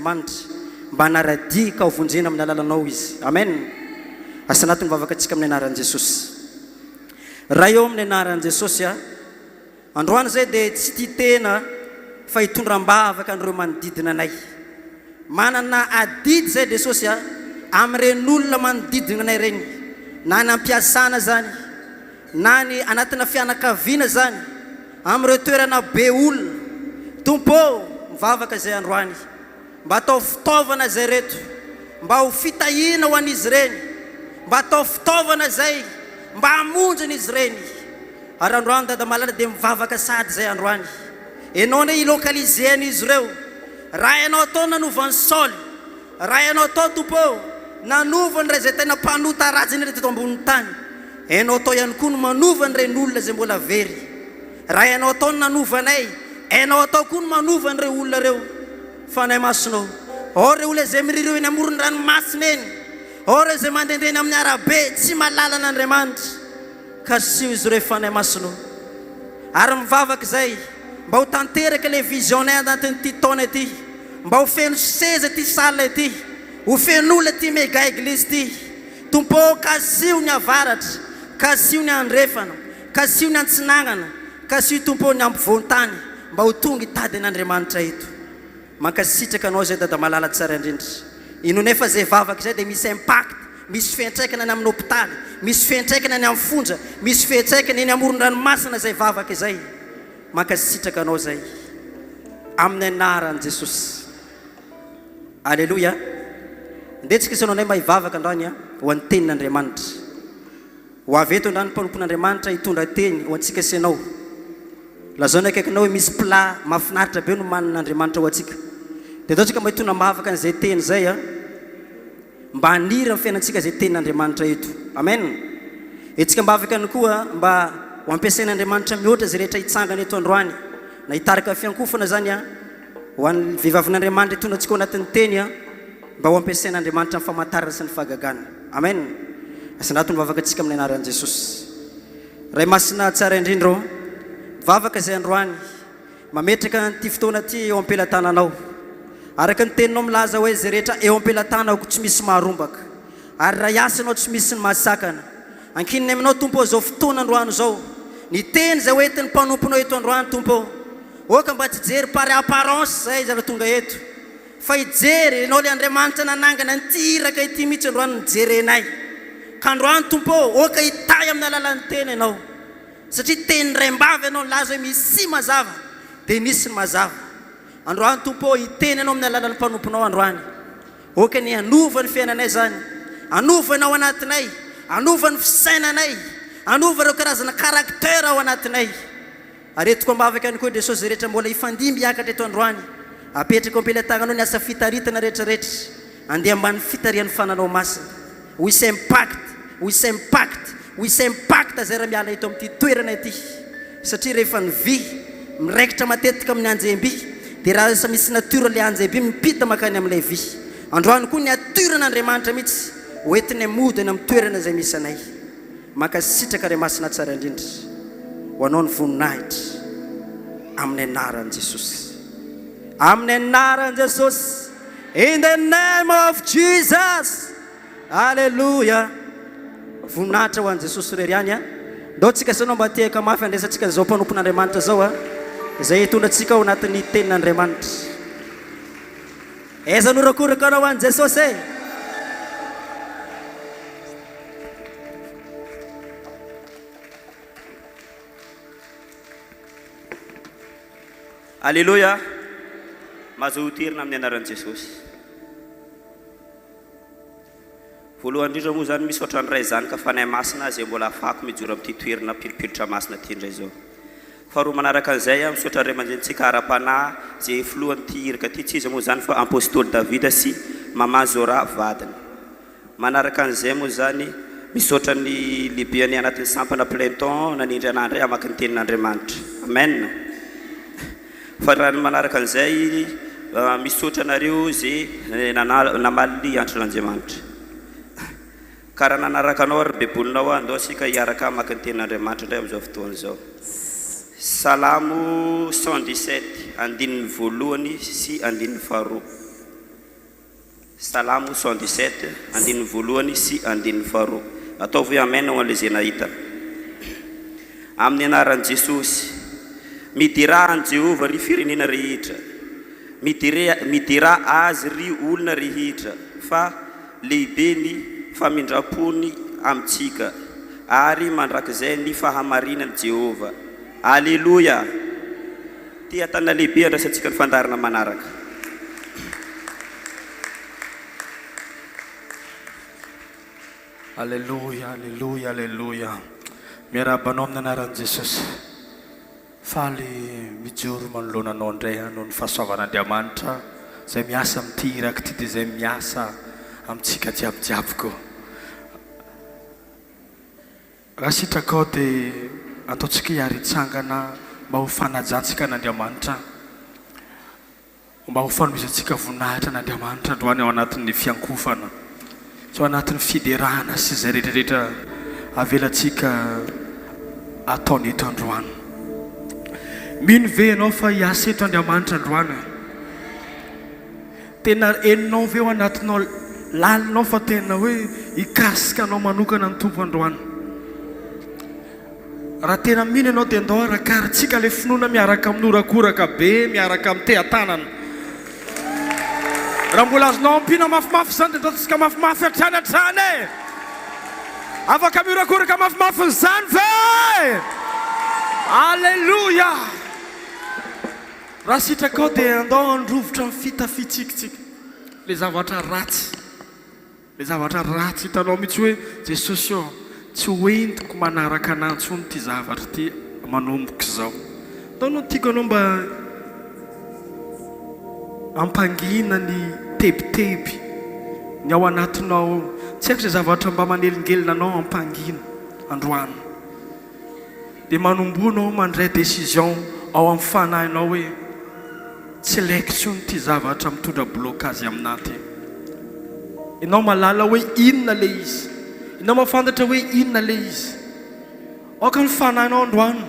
Andriamanitra mba hanara-dia ka ho vonjena amin'ny alalanao izy. Amen. Asanato ny vavaka antsika amin'ny anaran'i Jesosy. Ray ô amin'ny anaran'i Jesosy a. Androany izay dia tsy tia tena fa hitondra am-bavaka an'ireo manodidina anay. Manana adidy izay Jesosy a amin'ireny olona manodidina anay ireny, na any am-piasana izany, na any anatina fianakaviana izany, amin'ireo toerana be olona. Tompo ô, mivavaka izay androany. Mba atao fitaovana izay reto mba ho fitahiana ho an'izy ireny, mba atao fitaovana izay mba hamonjy an'izy ireny. Ary androany Dada malala dia mivavaka sahady izay androany. Enao anie hi-localiser an'izy ireo. Raha ianao atao nanova an'i Saoly, raha ianao atao Tompo ô, nanova an'ireo izay tena mpanota ratsy indrindra teto ambonin'ny tany, ianao atao ihany koa no manova an'ireny olona izay mbola very. Raha ianao atao no nanova anay, ianao atao koa no manova an'ireo olona ireo. Fanahy Masina ô, ao ireo olona izay miririo eny amoron-dranomasina eny, ao ireo izay mandehandeha eny amin'ny arabe tsy mahalala an'Andriamanitra. Kasiho izy ireo Fanahy Masina ô. Ary mivavaka izay mba ho tanteraka ilay vision-nay anatin'ity taona ity, mba ho feno seza ity salle ity, ho feno olona ity mega église ity. Tompo ô, kasiho ny avaratra, kasiho ny andrefana, Kasiho ny antsinanana, kasiho Tompo ô ny ampovoan-tany mba ho tonga hitady an'Andriamanitra eto. Mankasitraka anao zay Dada malala tsara indrindra. Ino nefa zay vavaka izay dia misy impact, misy fiantraikany any amin'ny hopitaly, misy fiantraikany any amin'ny fonja, misy fiantraikany eny amoron-dranomasina izay vavaka izay. Mankasitraka anao zay. Amin'ny anaran'i Jesosy. Aleloia. Ndeha tsika sy anao indray mba hivavaka androany ho an'ny tenin'Andriamanitra. Ho avy eto indray ny mpanompon'Andriamanitra hitondra teny ho antsika sy ianao. Lazao ny akaikinao hoe misy plat mahafinaritra be nomanin'Andriamanitra ho antsika. Dia ataontsika mba hitondra am-bavaka an'izay teny izay an! Mba haniry amin'ny fiainantsika izay tenin'Andriamanitra eto. Amen! Entintsika am-bavaka ihany koa mba ho ampiasain'Andriamanitra mihoatra izay rehetra hitsangana eto androany, na hitarika fiankofana izany an, ho an'ny vehivavin'Andriamanitra hitondra antsika ao anatin'ny teny an, mba ho ampiasain'Andriamanitra amin'ny famantarana sy ny fahagagana. Amen. Asandrato ny vavaka antsika amin'ny anaran'i Jesosy. Ray masina tsara indrindra ô, mivavaka izay androany, mametraka an'ity fotoana ity eo am-pelatananao. Araka ny teninao milaza hoe izay rehetra eo am-pelatanako tsy misy maharombaka, ary raha hiasa ianao tsy misy ny mahasakana. Ankinina aminao Tompo ô izao fotoana androany izao, ny teny izay hoentin'ny mpanomponao eto androany Tompo ô. Aoka mba tsy hijery par apparence izay izy raha tonga eto. Fa hijery, Ianao ilay Andriamanitra nanangana an'ity iraka ity mihitsy androany no jerenay. Ka androany, Tompo ô, aoka hitahy amin'ny alalan'ny Teny Ianao. Satria Teny raim-bava Ianao nilaza hoe misia mazava, dia nisy ny mazava. Androany, Tompo ô, hiteny Ianao amin'ny alalan'ny mpanomponao androany. Aoka anie hanova ny fiainanay izany, hanova ny ao anatinay, hanova ny fisainanay, hanova ireo karazana caractère ao anatinay. Ary entiko am-bavaka ihany koa Jesosy izay rehetra mbola hifandimby hiakatra eto androany. Apetrako am-pelatananao ny asa fitaritana rehetra rehetra. Andeha ambany fitarihan'ny fananao masina. Ho hisy impact, ho hisy impact, ho hisy impact izay raha miala eto amin'ity toerana ity. Satria rehefa ny vy miraikitra matetika amin'ny anjemby dia raha lasa misy nature ilay anjemby mipita mankany amin'ilay vy. Androany koa ny nature an'Andriamanitra mihitsy ho entinay mody any amin'ny toerana izay misy anay. Mankasitraka Ray Masina Tsara Indrindra ho Anao ny voninahitra amin'ny anaran'i Jesosy. Amin'ny anaran'i Jesosy. In the name of Jesus. Alléluia. Voninahitra ho an'i Jesosy irery ihany a. Ndao tsika sy anao mba tehaka mafy andraisantsika an'izao mpanompon'Andriamanitra izao a. Izay hitondra antsika ao anatin'ny tenin'Andriamanitra. Aiza no horakoraka anao ho an'i Jesosy e? Aleloia! Mazoa hoterina amin'ny anaran'i Jesosy. Voalohany indrindra moa izany misaotra ny Ray Zanaka Fanahy Masina izay mbola afahako mijoro amin'ity toerana pilopilotra masina ity indray izao. Faharoa manaraka an'izay aho misaotra ny Ray aman-drenintsika ara-panahy izay filohan'ity iraka ity, tsy iza moa izany fa Apostoly Davida sy Mama Zora vadiny. Manaraka an'izay moa izany, misaotra ny lehiben'ny anatin'ny sampana plein temps nanindry anah indray hamaky ny tenin'Andriamanitra. Amen. Fa raha ny manaraka an'izay, misaotra anareo izay namaly ny antson'Andriamanitra. Ka raha nanaraka anao ary ny baibolinao aho, andao isika hiaraka hamaky ny tenin'Andriamanitra indray amin'izao fotoana izao. Salamo 117, andininy voalohany sy andininy faharoa. Salamo 117, andininy voalohany sy andininy faharoa. Ataovy hoe Amen ho an'ilay izay nahita. Amin'ny anaran'i Jesosy. Miderà an'i Jehovah, ry firenena rehetra. Midere, miderà Azy, ry olona rehetra, fa lehibe ny famindram-pony amintsika, ary mandrakizay ny fahamarinan'i Jehovah. Aleloia! Tia tanana lehibe andraisantsika ny fandaharana manaraka. Aleloia, aleloia, aleloia. Miarahaba anao amin'ny anaran'i Jesosy. Faly mijoro manoloana anao indray aho noho ny fahasoavan'Andriamanitra izay miasa amin'ity iraka ity dia izay miasa amintsika jiaby jiaby koa. Raha sitrakao dia ataontsika hiary hitsangana mba ho fanajantsika an'Andriamanitra. Mba ho fanomezantsika voninahitra an'Andriamanitra androany ao anatin'ny fiankohofana sy ao anatin'ny fiderana sy izay rehetra rehetra avelantsika ataony eto androany. Mino ve ianao fa hiasa eto Andriamanitra androany? Tena henonao ve ao anatinao lalina ao fa tena hoe hikasika anao manokana ny Tompo androany? Raha tena mino ianao dia ndao arakarintsika ilay finoana miaraka amin'ny horakoraka be, miaraka amin'ny teha-tanana. Raha mbola azonao ampiana mafimafy izany dia ndao ataontsika mafimafy hatrany hatrany e! Afaka mihorakoraka mafimafy izany ve? Aleloia! Raha sitrakao dia andao handrovitra ny fitafiantsika isika, ilay zavatra ratsy. Ilay zavatra ratsy hitanao mihitsy hoe Jesosy ô, tsy ho entiko manaraka anah intsony ity zavatra ity manomboka izao. Ndao no tiako anao mba hampangina ny tebiteby ny ao anatinao ao. Tsy haiko izay zavatra mba manelingelina anao hampangina androany. Dia manomboha anao mandray décision ao amin'ny fanahinao hoe tsy ilaiko intsony ity zavatra mitondra blocage aminah ity. Ianao mahalala hoe inona ilay izy. Ianao mahafantatra hoe inona ilay izy. Aoka ny fanahinao androany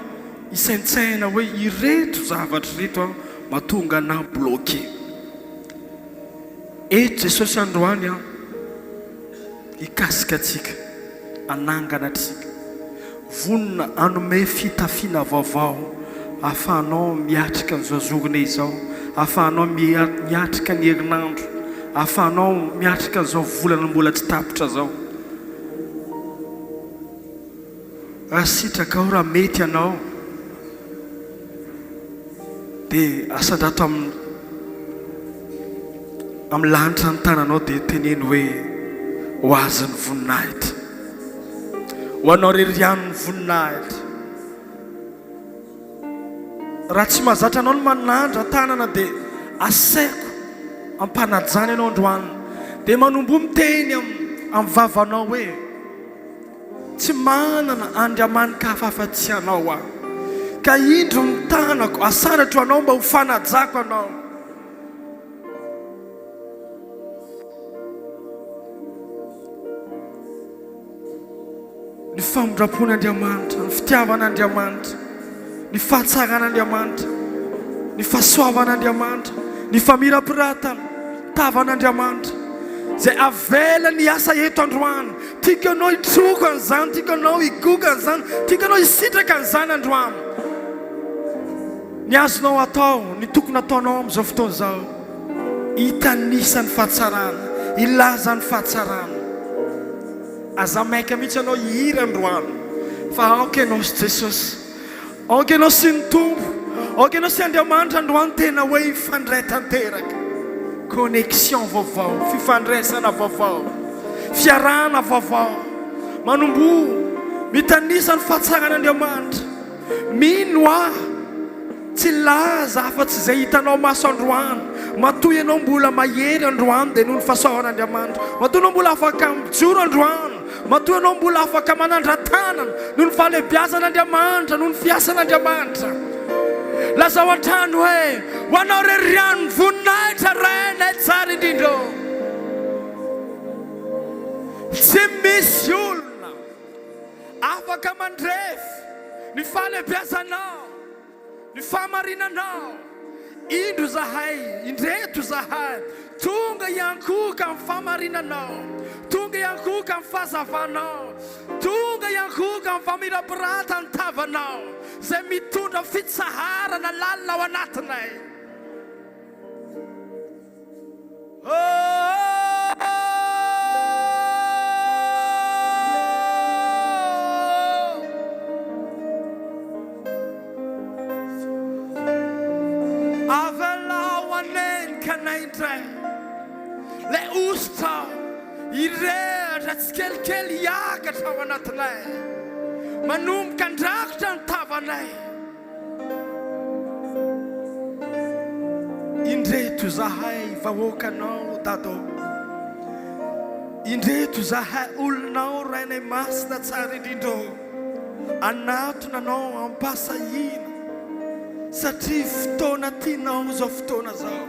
hisaintsaina hoe ireto zavatra ireto an mahatonga anah bloqué. Eto Jesosy androany an. Hikasika antsika, hanangana antsika. Vonona hanome fitafiana vaovao ahafahanao miatrika an'izao journée izao, ahafahanao miatrika ny herinandro, ahafahanao miatrika an'izao volana mbola tsy tapitra izao. Raha sitrakao, raha mety ianao, dia asandrato amin'ny amin'ny lanitra ny tananao dia teneno hoe ho azy ny voninahitra. Ho anao irery ihany ny voninahitra. Raha tsy mahazatra anao ny manandra tanana dia asaiko ampanajana ianao androany. Dia manomboha miteny amin'ny vavanao hoe. Tsy manana andriamani-kafa afa-tsy Anao aho, ka indro ny tanako asandratro Anao mba ho fanajako Anao. Ny famindram-pon'Andriamanitra, ny fitiavan'Andriamanitra, ny fahatsaran'Andriamanitra, ny fahasoavan'Andriamanitra, ny famirapiratana, tavan'Andriamanitra, izay avelany hiasa eto androany. Tiako ianao hitroka an'izany, tiako ianao higoka an'izany, tiako ianao hisitraka an'izany androany. Ny azonao atao, ny tokony ataonao amin'izao fotoana izao, hitanisa ny fahatsarana, hilaza ny fahatsarana. Aza maika mihitsy ianao hihira androany, fa aoka ianao sy Jesosy. Aoka ianao sy ny Tompo, aoka ianao sy Andriamanitra androany tena hoe hifandray tanteraka. Connexion vaovao, fifandraisana vaovao, fiarahana vaovao. Manomboha mitanisa ny fahatsaran'Andriamanitra. Mino aho, tsy hilaza afa-tsy izay hitanao maso androany. Matoa ianao mbola mahery androany dia noho ny fahasoavan'Andriamanitra. Matoa ianao mbola afaka mijoro androany. Matoa ianao mbola afaka manandra-tanana noho ny fahalehibiazan'Andriamanitra, noho ny fiasan'Andriamanitra. Lazao hatrany hoe, Ho anao irery ihany ny voninahitra, Rainay tsara indrindra ô. Tsy misy olona afaka mandrefy ny fahalehibiazanao, ny fahamarinanao. Indro izahay, indreto izahay, tonga hiankohoka amin'ny fahamarinanao, tonga hiankohoka amin'ny fahazavanao, tonga hiankohoka amin'ny famirapiratan'ny tavanao, izay mitondra fitsaharana lalina ao anatinay. Avelao hanenika anay indray ilay hosotra hirehatra tsikelikely hiakatra ao anatinay, manomboka handrakotra ny tavanay. Indreto izahay vahoakanao Dada ô Indreto izahay olonao Rainay Masina tsara indrindra ô Anatona anao am-pahasahiana Satria fotoana tianao izao fotoana izao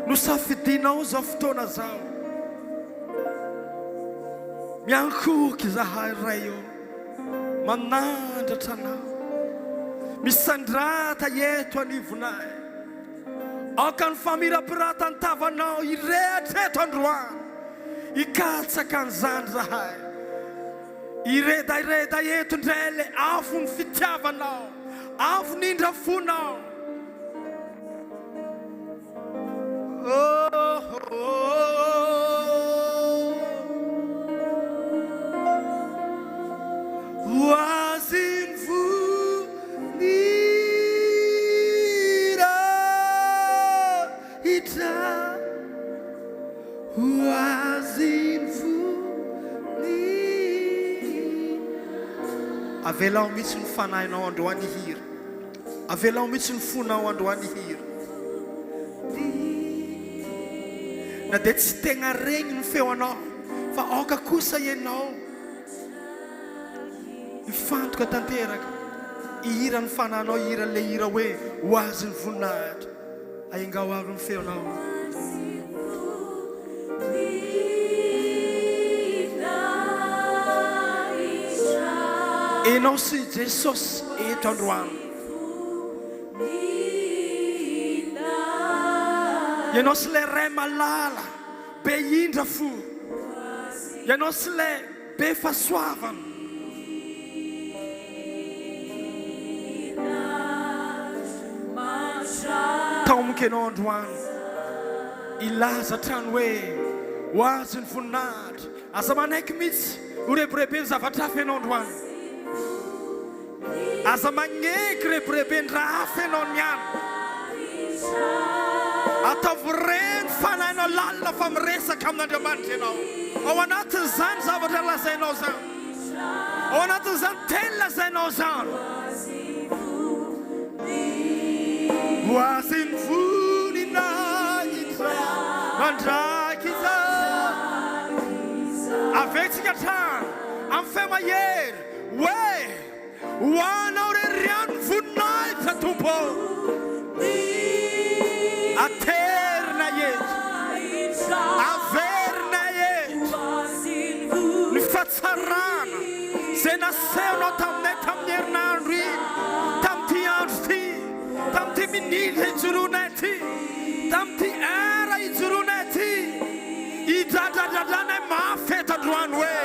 Nosafidianao izao fotoana izao Miankohoka izahay Ray ô Manandratra anao. Misandrata eto anivonay. Aoka ny famirapiratan'ny tavanao hirehatra eto androany. Hikatsaka an'izany izahay. Hiredareda eto indray ilay afon'ny fitiavanao, afon'ny indra-fonao. Ho azy ny voninahitra, ho azy ny voninahitra. Avelao mihitsy ny fanahinao androany hihira. Avelao mihitsy ny fonao androany hihira. Na dia tsy tegna regny ny feonao fa aoka kosa ianao hifantoka tanteraka hihira ny fanahinao hihira ilay hira hoe ho azy ny voninahitra. Aingao avy ny feonao. Enao sy Jesosy eto androany. Ianao sy ilay Ray malala, be indra fo. Ianao sy ilay be fahasoavana. Taomiko ianao androany hilaza hatrany hoe ho azy ny voninahitra. Aza manaiky mihitsy ho rebireben'ny zavatra hafa ianao androany. Aza magneky rebirebendraha hafa ianao niany. Ataovy re ny fanahinao lalina fa miresaka amin'Andriamanitra ianao. Ao anatin'izany zavatra lazainao izany. Ao anatin'izany teny lazainao izany. Ho azy ny voninahitra mandrakizay. Aventsika hatrany amin'ny feo mahery hoe, Ho anao irery ihany ny voninahitra, Tompo ô. Aterina eto, averina eto ny fahatsarana izay nasehonao taminay tamin'ny herinandro iny, tamin'ity andro ity, tamin'ity minitra ijoroanay ity, tamin'ity heure ijoroanay ity. Idradradradranay mafy eto androany hoe,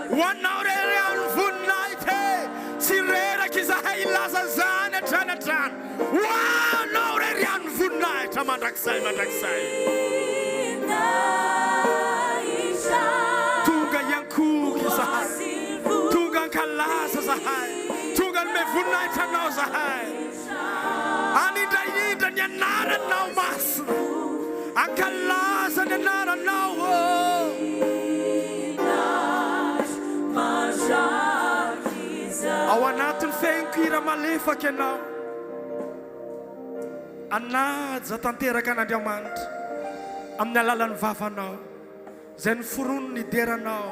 Ho anao irery ihany ny voninahitra e! Tsy reraka izahay hilaza izany hatrany hatrany. Ho anao irery ihany ny voninahitra mandrakizay mandrakizay. Tonga hiankohoka izahay, tonga hankalaza izahay, tonga hanome voninahitra anao izahay. Anindrahindra ny anaranao masina, ankalaza ny anaranao ô. Ao anatin'ny fehin-kira malefaka ianao, hanaja tanteraka an'Andriamanitra amin'ny alalan'ny vavanao. Izay noforoniny hidera Anao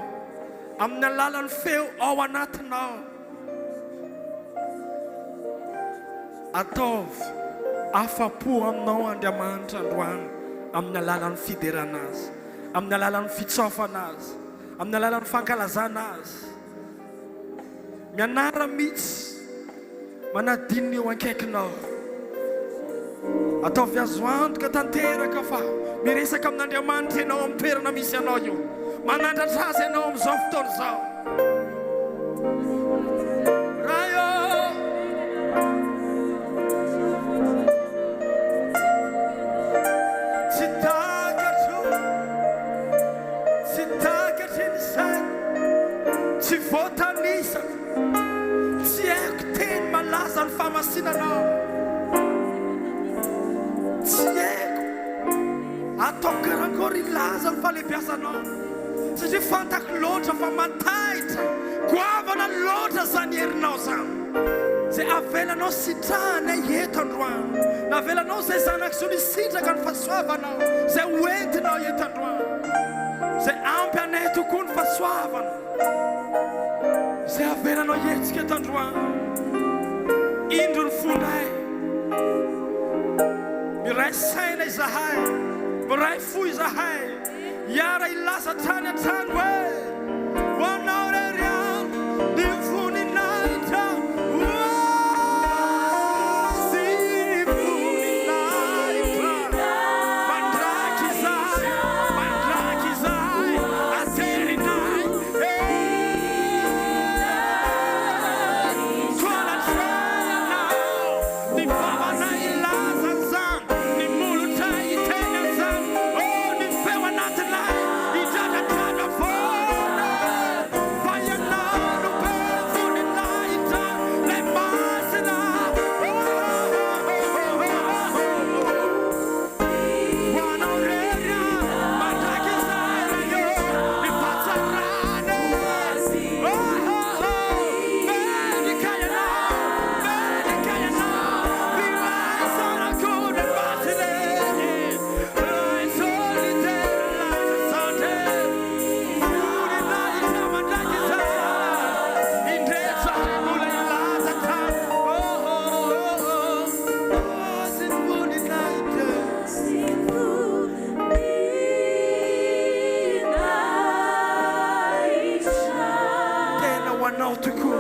amin'ny alalan'ny feo ao anatinao. Ataovy afa-po aminao Andriamanitra androany amin'ny alalan'ny fiderana Azy, amin'ny alalan'ny fitsaofana Azy, amin'ny alalan'ny fankalazana Azy. Mianara mihitsy manadino ny eo ankaikinao. Ataovy azo antoka tanteraka fa miresaka amin'Andriamanitra ianao amin'ny toerana misy anao io. Manandratra Azy ianao amin'izao fotoana izao. Ray ô! Tsy takatro, tsy takatry ny saiko, tsy voatanisako, tsy haiko teny malaza ny fahamasinanao. Tsy haiko atao karankory hilaza ny fahalehibiazanao, satria fantako loatra fa mataitra goavana loatra izany herinao izany. Izay avelanao sitrahanay eto androany, navelanao izay zanak'izony hisitraka ny fahasoavanao izay ho entinao eto androany, izay ampy anay tokoa ny fahasoavana izay avelanao hihetsika eto androany. Indro ny fonay, miray saina izahay, miray fo izahay. Hiara hilaza hatrany hatrany hoe, Ho anao irery ihany ny voninahitra, ho Azy ny voninahitra mandrakizay, mandrakizay, aterinay eto anatrehanao. Ny vavanay hilaza an'izany, ny molotray hiteny an'izany, oh, ny feo anatinay hidradradradra foana fa Ianao no be voninahitra, Ilay Masina, oh, oh, oh, oh, oh, oh. Ho Anao irery aho, mandrakizay Ray ô, ny fahatsarana e, oh, oh, oh, mendrika Ianao. Tena ho anao tokoa.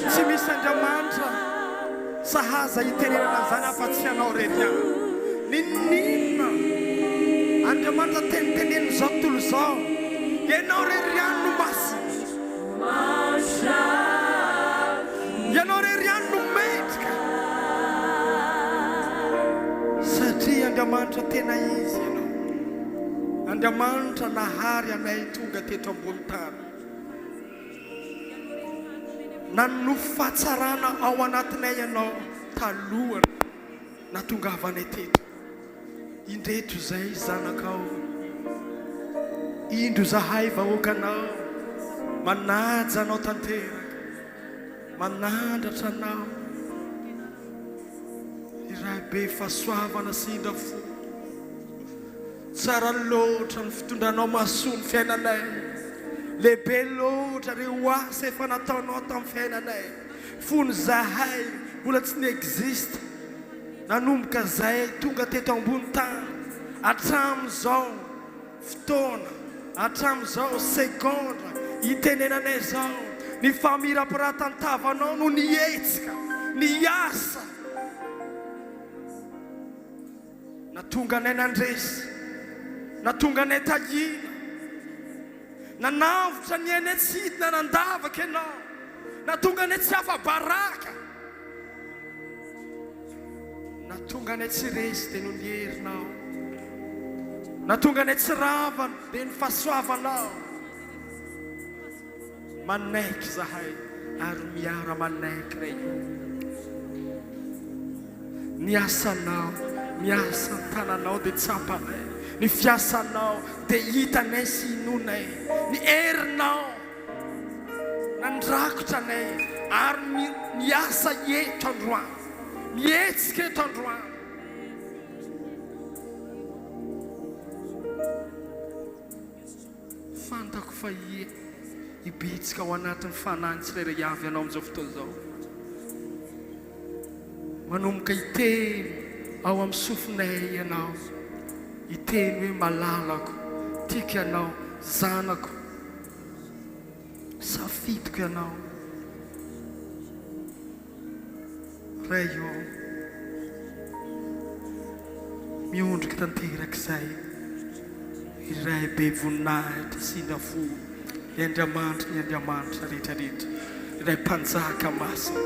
Tsy misy Andriamanitra sahaza hitenenana an'izany afa-tsy Ianao irery ihany. N'inon'inona Andriamanitra tenitenenin'izao tontolo izao, Ianao irery ihany no masina. Ianao irery ihany no mendrika. Satria Andriamanitra tena Izy Ianao. Andriamanitra nahary anay tonga teto ambony tany. Nanonofy fahatsarana ao anatinay Ianao talohan'ny nahatongavanay teto. Indreto izay zanakao, indro izahay vahoakanao, manaja Anao tanteraka, manandratra Anao. Ry Ray be fahasoavana sy indra fo. Tsara loatra ny fitondranao mahasoa ny fiainanay. Lehibe loatra ireo asa efa nataonao tamin'ny fiainanay. Fony izahay mbola tsy ni-existe, nanomboka izay tonga teto ambony tany hatramin'izao fotoana, hatramin'izao segondra itenenanay izao, ny famirapiratan'ny tavanao no nihetsika, niasa. Nahatonga anay nandresy, nahatonga anay tahiana, nanavotra ny ainay tsy hidina nandavaka Ianao, nahatonga anay tsy afa-baraka, nahatonga anay tsy resy dia noho ny herinao, nahatonga anay tsy rava dia ny fahasoavanao. Manaiky izahay ary miara manaiky Ray o. Ny asanao, ny asan'ny tananao dia tsapanay, ny fiasanao dia hitanay sy inoanay, ny herinao nandrakotra anay ary miasa eto androany, mihetsika eto androany. Fantako fa hibitsika ao anatin'ny fanahin'ny tsirairay avy ianao amin'izao fotoana izao. Manomboka hiteny ao amin'ny sofinay ianao. Hiteny hoe malalako, tiako ianao, zanako, safidiko ianao. Ray ô, miondrika tanteraka izay, ry Ray be voninahitra sy indra fo, ry Andriamanitry ny andriamanitra rehetra rehetra, ry Ray Mpanjaka masina,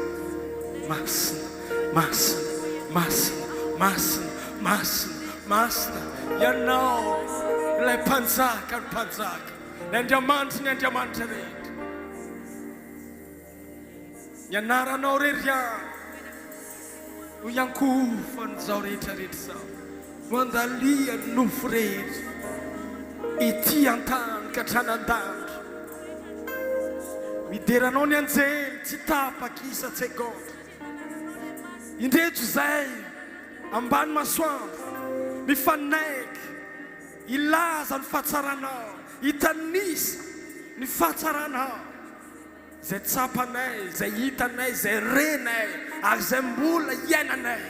masina, masina, masina, masina, masina, masina, Ianao ilay Mpanjaka ny mpanjaka, ilay Andriamanitry ny andriamanitra rehetra. Ny anaranao rery ihany no iankohofan'izao rehetra rehetra izao, no andalian'ny nofo rehetra ety an-tany ka hatrany an-danitra. Midera anao ny anjely tsy tapaka isan-tsegondra. Indreto izay ambany masoandro mifanaiky hilaza ny fahatsaranao, hitanisa ny fahatsaranao. Izay tsapanay, izay hitanay, izay renay ary izay mbola iainanay.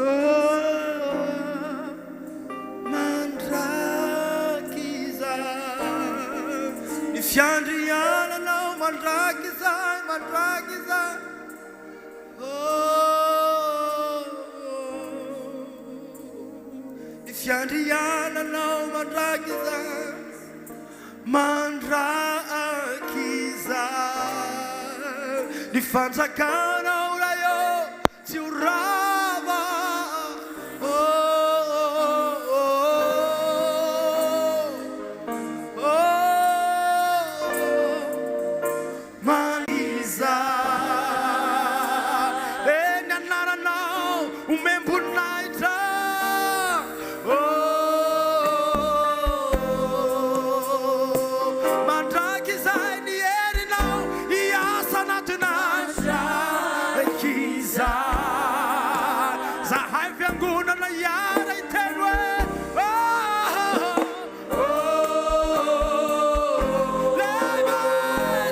Oh, mandrakizay ny fiandriananao, mandrakizay, mandrakizay. Oh, ny fiandriananao mandrakizay, mandrakizay, ny fanjakanao Ray ô, tsy ho rava. Oh, oh, oh, oh. Mangiza e ny anaranao omem-boninahitra oh Mandrakizay ny herinao hiasa anatinay Mandrakizay Zahay fiangonana hiara-hiteny hoe oh Lehibe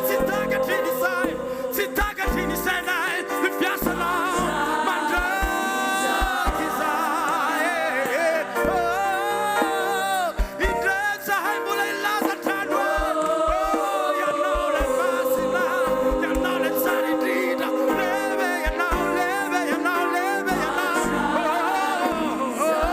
tsy takatry ny saina, tsy takatry ny sainay ny fiasanao mandrakizay. Indreo zahay mbola hilaza hatrany hoe, Oh, Ianao ilay Masina, Ianao ilay tsara indrindra, lehibe Ianao, lehibe Ianao, lehibe Ianao. Oh, oh, oh.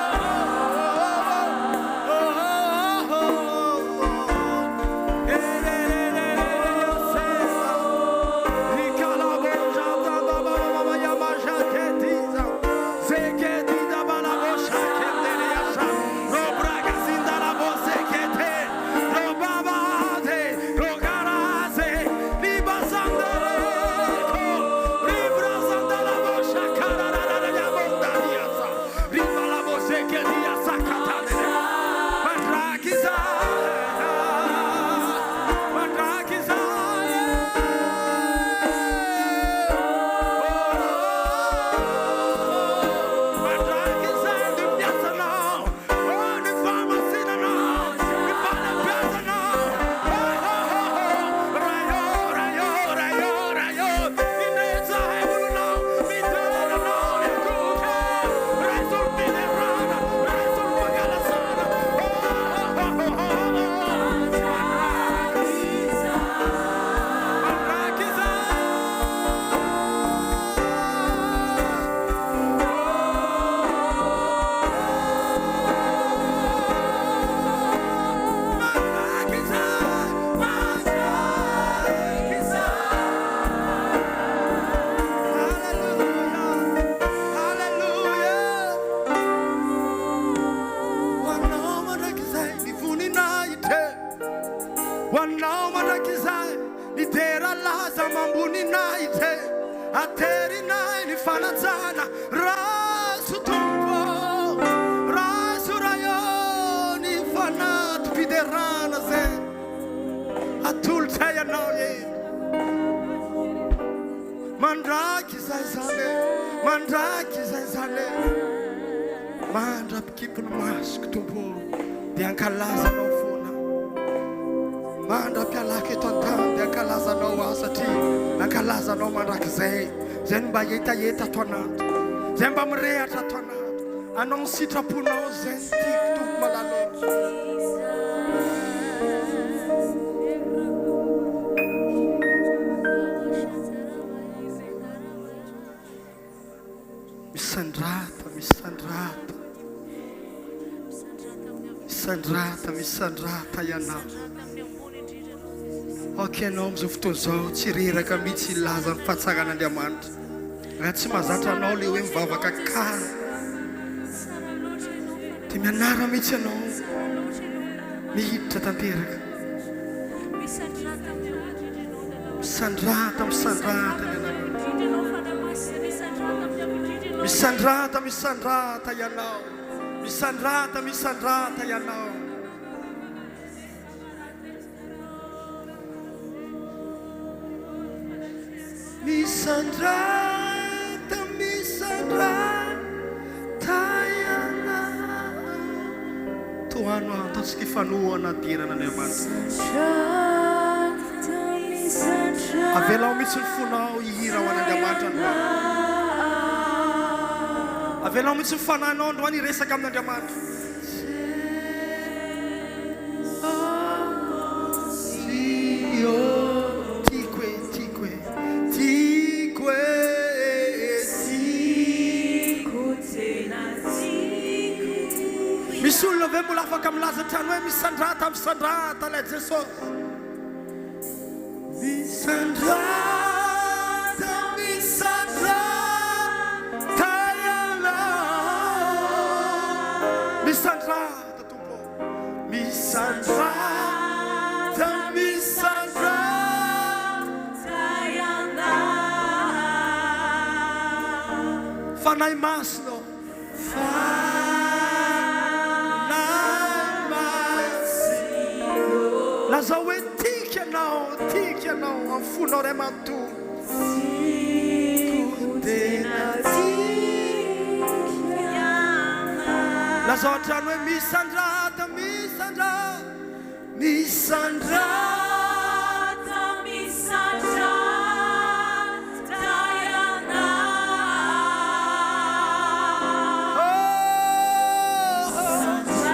Atolotray anao e Mandrakizay izany e Mandrakizay izany e Mandra-pikipy ny masoko Tompo ô Dia hankalaza Anao foana Mandra-pialako eto an-tany Dia hankalaza Anao aho Satria hankalaza Anao mandrakizay Izay no mba hetaheta ato anaty Izay mba mirehatra ato anaty Anao ny sitraponao izay no tiako Tompo malala ô. Misandrata, misandrata. Misandrata, misandrata ianao. Aoka ianao amin'izao fotoana izao tsy reraka mihitsy hilaza ny fahatsaran'Andriamanitra. Raha tsy mahazatra anao ilay hoe mivavaka calme, dia mianara mihitsy ianao miditra tanteraka. Misandrata, misandrata ny anaranao. Misandrata, misandrata ianao. Misandrata, misandrata ianao. Misandrata, misandrata ianao. Tohano aho, ataontsika hifanohana dera an'Andriamanitra. Avelao mihitsy ny fonao hihira ho an'Andriamanitra androany. Avelao mihitsy ny fanahinao androany hiresaka amin'Andriamanitra. Tiako e, tiako e, tiako e, Tiako tena tiako. Misy olona ve mbola afaka milaza hatrany hoe misandrata, misandrata ilay Jesosy? Misandrata, misandrata ianao. Misandrata Tompo ô. Misandrata, misandrata ianao. Fanahy Masina ô. Fanahy Masina. Lazao hoe tiako ianao, tiako ianao amin'ny fonao iray manontolo. Tiako, tena tiako ianao. Lazao hatrany hoe misandrata, misandrata, misandrata. Misandrata ianao.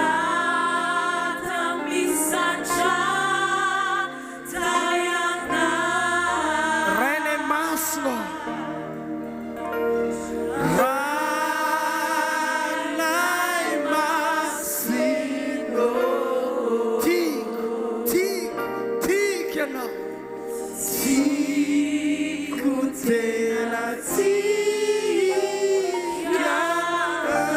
Misandrata, misandrata ianao. Rainay Masina ô. Ranay Masina ô. Tiako, tiako, tiako ianao. Tiako tena tiako ianao.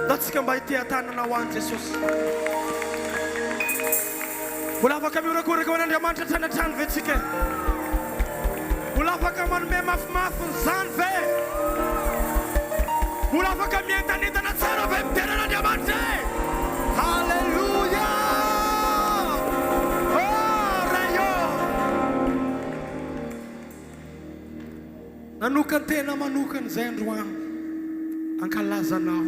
Ndao tsika mba hiteha-tanana ho an'i Jesosy. Mbola afaka mihorakoraka ho an'Andriamanitra hatrany hatrany ve tsika e? Mbola afaka manome mafimafy ny zany ve? Mbola afaka mientanentana tsara ve midera an'Andriamanitra e? Haleloia! Oh, Ray ô! Nanokan-tena manokana izay androany hankalaza Anao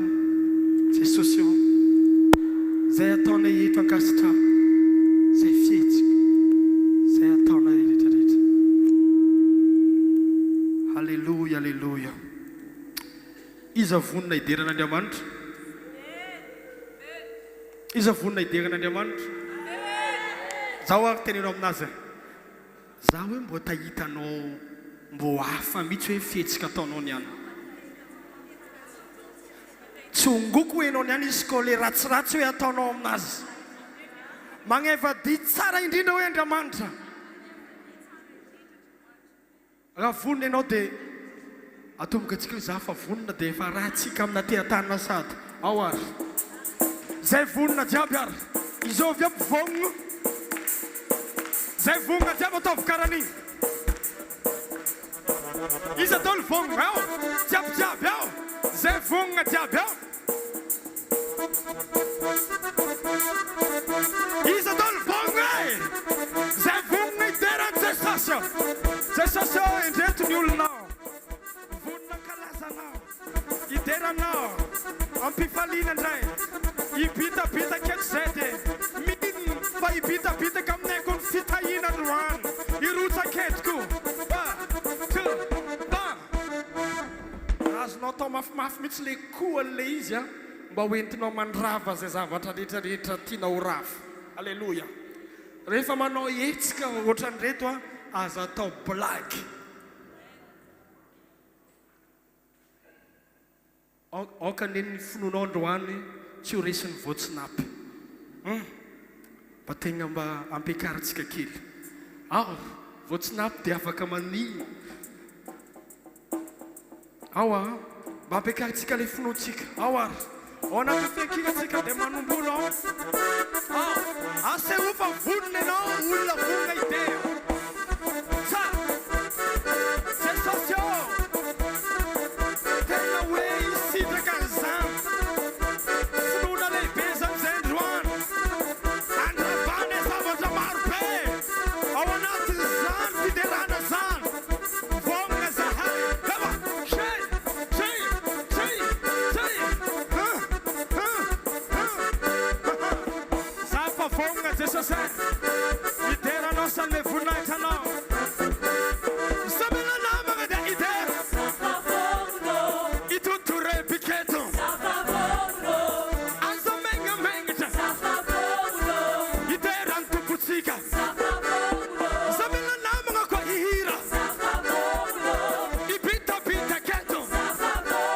Jesosy ô. Izay ataonay eto ankasitraho izay fihetsika izay ataonay rehetra rehetra. Aleloia aleloia. Iza vonona hidera an'Andriamanitra? Iza vonona hidera an'Andriamanitra? Zao ary teneno aminazy e. Za hoe mbô ta hitanao mbô hafa mitsy hoe fihetsika ataonao niany. Tsy hongoko hoe enao niany izy kô le ratsiratsy hoe ataonao aminazy. Magneva dihy tsara indrindra hoe Andriamanitra. Raha vonona ianao dia atomboka antsika hoe za fa vonona dia efa arahantsika amina teha-tanana sady ao ary. Zay vonona jiaby ary. Izao avy eo mpivogno. Zay vonona jiaby ataovy karan'igny. Iza daholo vognona ao? Jiaby jiaby ao. Zay vonona jiaby ao. Iza daholo vonona e? Zay vonona hidera an'i Jesosy ô. Jesosy ô, indreto ny olonao. Vonona hankalaza Anao, hidera Anao am-pifaliana indray. Hibitabitaka eto izay dia mino fa hibitabitaka aminay koa ny fitahiana androany. Hirotsaka eto koa. Ba, two, ba. Azonao atao mafimafy mihitsy ilay koa an'ilay izy an, mba ho entinao mandrava izay zavatra rehetra rehetra tianao ho rava. Aleloia. Rehefa manao hetsika ohatran'ireto an, aza atao blague. Aoka anie ny finoanao androany tsy ho resin'ny voatsinapy. Hum. Mba tegna mba ampiakarintsika kely. Ao, voatsinapy dia afaka mania. Ao a! Mba ampiakarintsika ilay finoantsika. Ao ary. Ao anatin'ny fehinkira tsika dia manombola ao. Ao. Asehoy fa vonona ianao, olona vonona hidera. Tsara. Jesosy ô! Tena hoe hisitraka an'izany finoana lehibe izany izay androany. Andravana zavatra maro be ao anatin'izany fiderana izany. Vonona zahay. Ewa! Try! Try! Try! Try! Ha! Ha! Ha! Ha! Ha! Za fa vonona Jesosy eh! Hidera Anao sy hanome voninahitra Anao. Za mila namana dia hidera. Za fa vonona ô. Itotorebika eto. Za fa vonona ô. Aza megnamengnatra. Za fa vonona ô. Hidera ny Tompontsika. Za fa vonona ô. Za mila namana koa hihira. Za fa vonona ô. Hibitabitaka eto. Za fa vonona ô.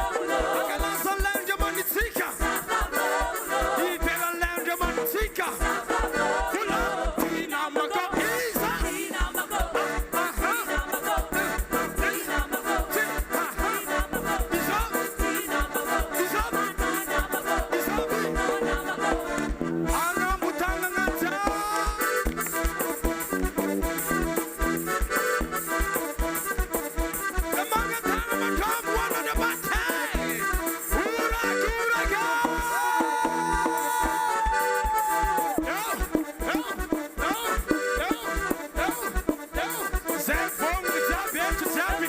Hankalaza an'ilay Andriamanitsika. Za fa vonona ô. Hidera an'ilay Andriamanitsika. Za fa vonona Vola ô. ty namako iza. Ty namako. Aha. Ty namako. Ty namako. Ty. Aha. Ty namako. Iza. Ty namako. Iza. Ty namako. Iza. Ty namako. Agnambotanana jiaby. Mangatana mandrambo ho an'Andriamanitra e! Horakoraka! Eo, eo, eo, eo, eo, eo. Zay vogno jiaby eto jiaby.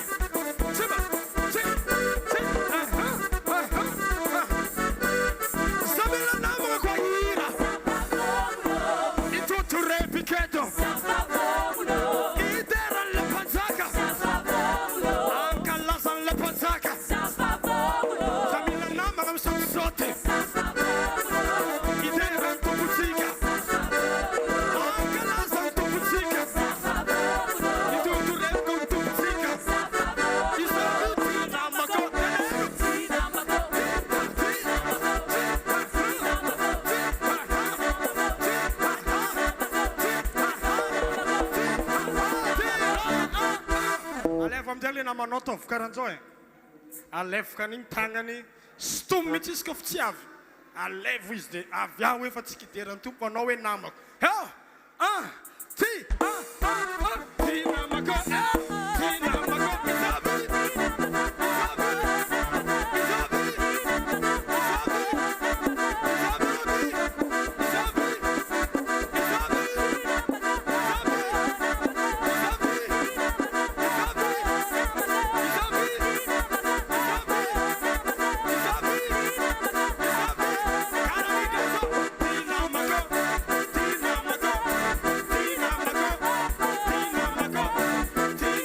Tsiba, tsi, tsi, aha, aha, aha. Za mila namagna koa hihira. Itotorebika eto. Hidera an'ilay mpanjaka. Hankalaza an'ilay mpanjaka. Za mila namagna misaotisaoty. Hidera ny Tompontsika. Hankalaza ny Tompontsika. Hitotorebika ho Tompontsika. Izaho ty namako. Alevo amin'izay le namanao ataovy karan'izao e. Alevoka an'igny tagnany, sintomy mihitsy izy kôfa tsy avy. Alevo izy de avy aho efa tsy kidera ny Tompo anao hoe namako. Heo! Ah! Ty! Ah! Ah! Ah! Ty namako eh! Ty namako Izavy! Izavy! Izavy! Izavy! Izavy aby! Izavy! Izavy! Izavy! Izavy! Izavy! Izavy! Izavy! Izavy! Izavy! Karaha zao! Ty namako! Ty namako! Ty namako! Ty namako! Ty namako! Ty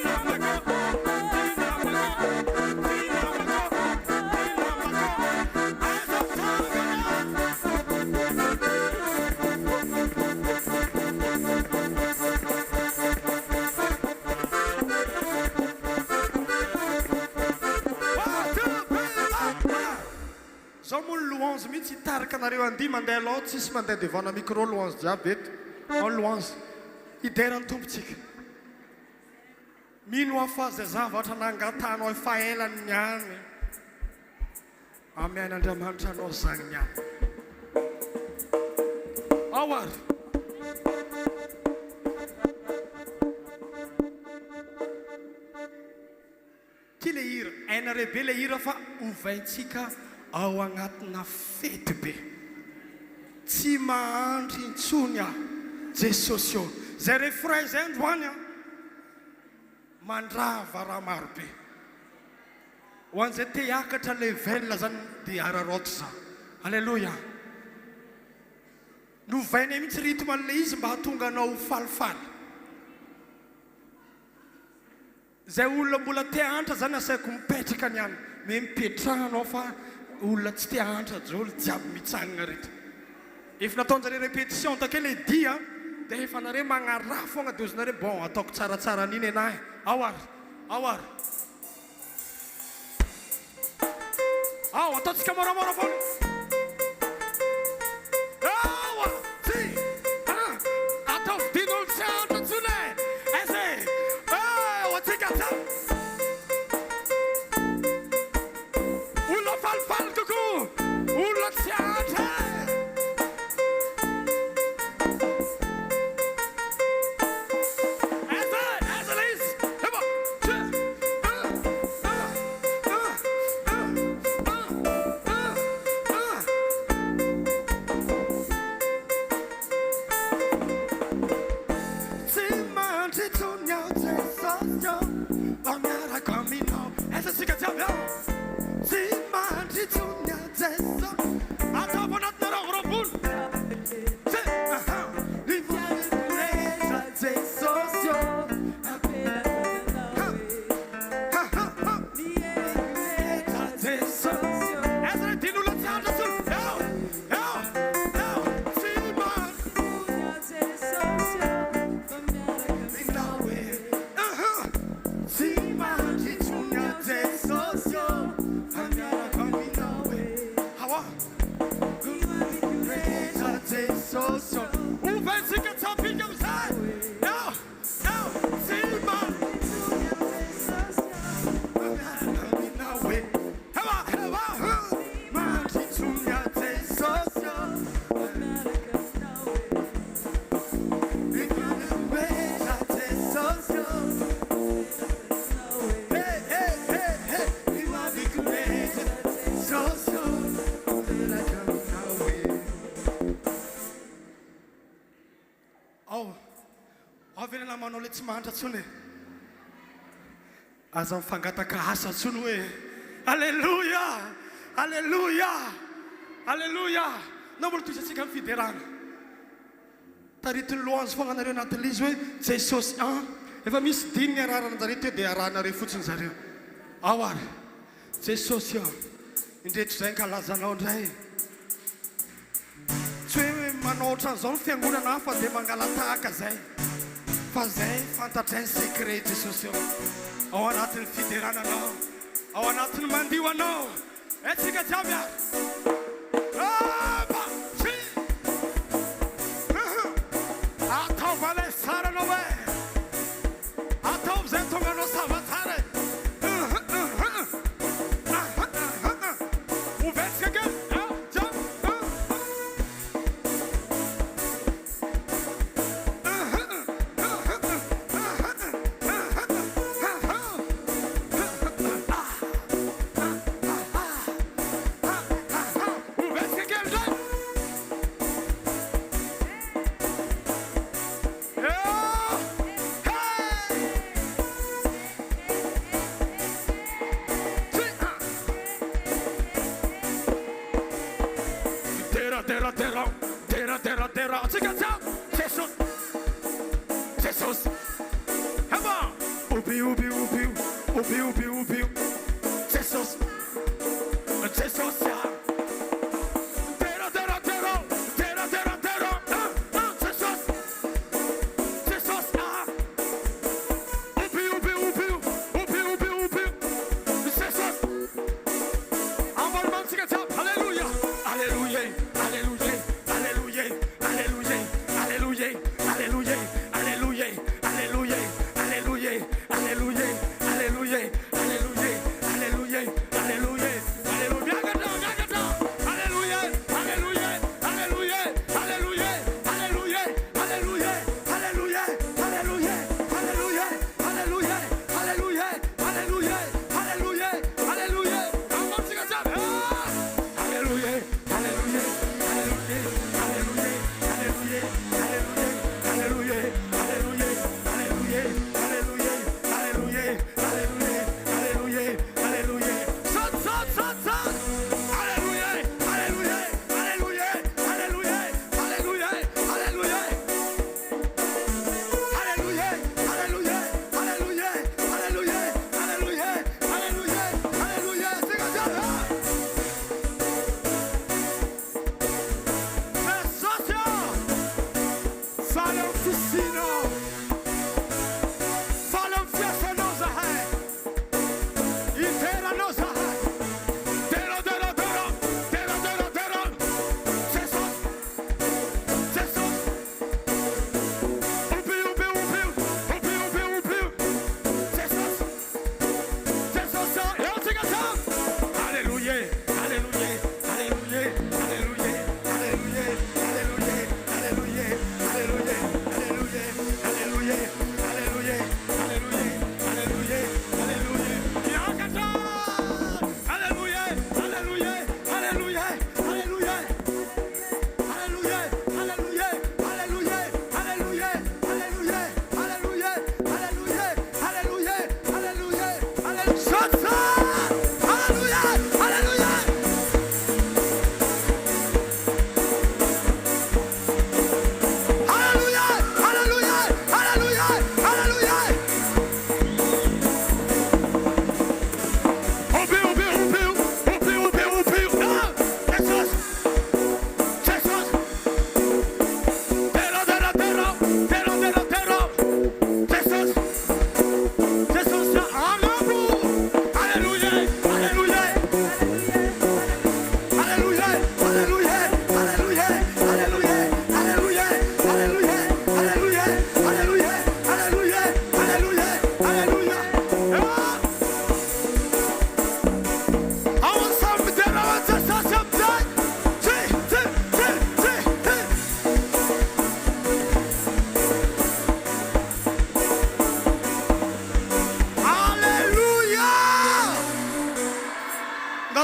namako! Ty namako! Ty namako! Aza tangana! Zao moa ny louange mihitsy hitarika anareo andihy mandeha aloha tsisy mandeha devant na micro louange jiaby eto en louange hidera ny Tompontsika. Mino aho fa zay zavatra nangatahanao efa ela niany amiain'Andriamanitra anao zany niany. Ao ary. Ty le hira, hainareo be le hira fa ovaintsika ao agnatina fety be. Tsy mahandry intsony aho Jesosy ô. Zay refrain zay androany an, mandrava raha maro be. Ho an'izay te hiakatra level zany dia araraoty za. Aleloia. Novainay mihitsy rythme an'ilay izy mba hahatonga anao ho falifaly. Zay olona mbola te hahantra zany asaiko mipetraka ny any me mipetraha anao fa olona tsy te hahantra daholo jiaby mitsangana reto efa nataonjare repetition take le dihy a de efa nare magnaraha fogna de ozinare bon ataoko tsaratsara an'iny enahy ao ary ao ary. Ao, ataontsika moramora foana. Ao, ty, ah, ataovy din'olo tsy ahantra intsony e. Aiza e? Eh, ho antsika jiaby. Olona falifaly kokoa, olona tsy ahantra e. Aiza e? Aiza ilay izy? Eba, ty, ah, ah, ah, ah, ah, ah, ah. Tsy mandry intsony aho Jesosy ô, fa miaraka aminao. Aiza isika jiaby ao? Tsy mandry intsony aho Jesosy. Ataovy anatinareo 20. Tsy, aha. Ny voninahitra Jesosy ô. Ha, ha, ha. Jesosy. Aiza ilay din'olona tsy ahantra intsony? Eo, eo, eo. Tsy mandry aminao e. Aha. Tsy mandry intsony aho Jesosy ô, fa miaraka aminao e. Hawa. Rehetra Jesosy ô. Ovaintsika tsapika amin'izay. Eo, eo. Tsy mandry miaraka aminao e. Hewa, hewa, ha. Mandry intsony aho Jesosy ô. Rehetra Jesosy ô. Hey, hey, hey, hey. Rehetra Jesosy ô. Miaraka aminao e. Ao, avy ilay namanao ilay tsy mahantra intsony e. Aza mifangataka asa intsony hoe Aleloia! Aleloia! Aleloia! Na mbola tohizatsika ny fiderana. Taritin'ny louange foagna nareo anatin'ilay izy hoe Jesosy an. Efa misy diny ny araran'jareo teo dia arahanareo fotsiny zareo. Ao ary. Jesosy ô, indreto izay ankalazanao indray. Tsy hoe manao ohatran'izao ny fiangonana hafa dia mangala-tahaka izay. Fa izay fantatray ny secret Jesosy ô. Ao anatin'ny fiderana Anao, ao anatin'ny mandio Anao. Etsika jiaby ary. Aba, tsy. Ataovy ilay sary anao e. Ataovy izay tonga anao ça va tsara e. Ovaintsika kely. Ah, jiaby. Ovaintsika kely indray. Hey! Tsy, ah. Dera, dera, dera, dera, dera, dera. Antsika jiaby. Jesosy. Jesosy. Heba. Obi, obi, obi, obi, obi, obi. Jesosy. Jesosy. Ah. Dera, dera, dera, dera, dera, dera. Ah, ah, Jesosy. Jesosy. Ah. Obi, obi, obi, obi, obi, obi. Jesosy. Ambalimantsika jiaby. Alléluia. Alléluia. Alléluia. Alléluia. Alléluia. Alléluia. Alléluia. Alléluia. Alléluia. Alléluia. Alléluia. Alléluia. Alléluia. Alléluia. Alléluia. Alléluia. Miakatra, miakatra.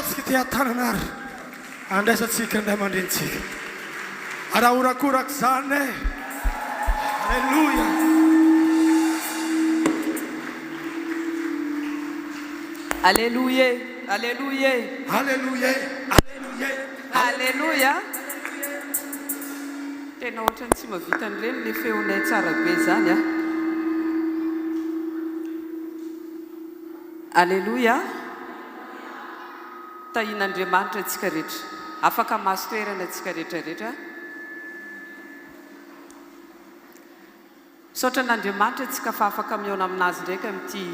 Antsika ity an-tanana ary andraisantsika ny ray aman-drenintsika. Ary ahorakoraka izany e! Aleloia! Aleloia e! Aleloia e! Aleloia e! Aleloia e! Aleloia! Tena ohatran'ny tsy mahavita an'ireny le feonay tsara be izany a! Aleloia! Tahian'Andriamanitra antsika rehetra. Afaka mahazo toerana antsika rehetra rehetra. Misaotra an'Andriamanitra antsika fa afaka mihaona aminazy ndraiky amin'ity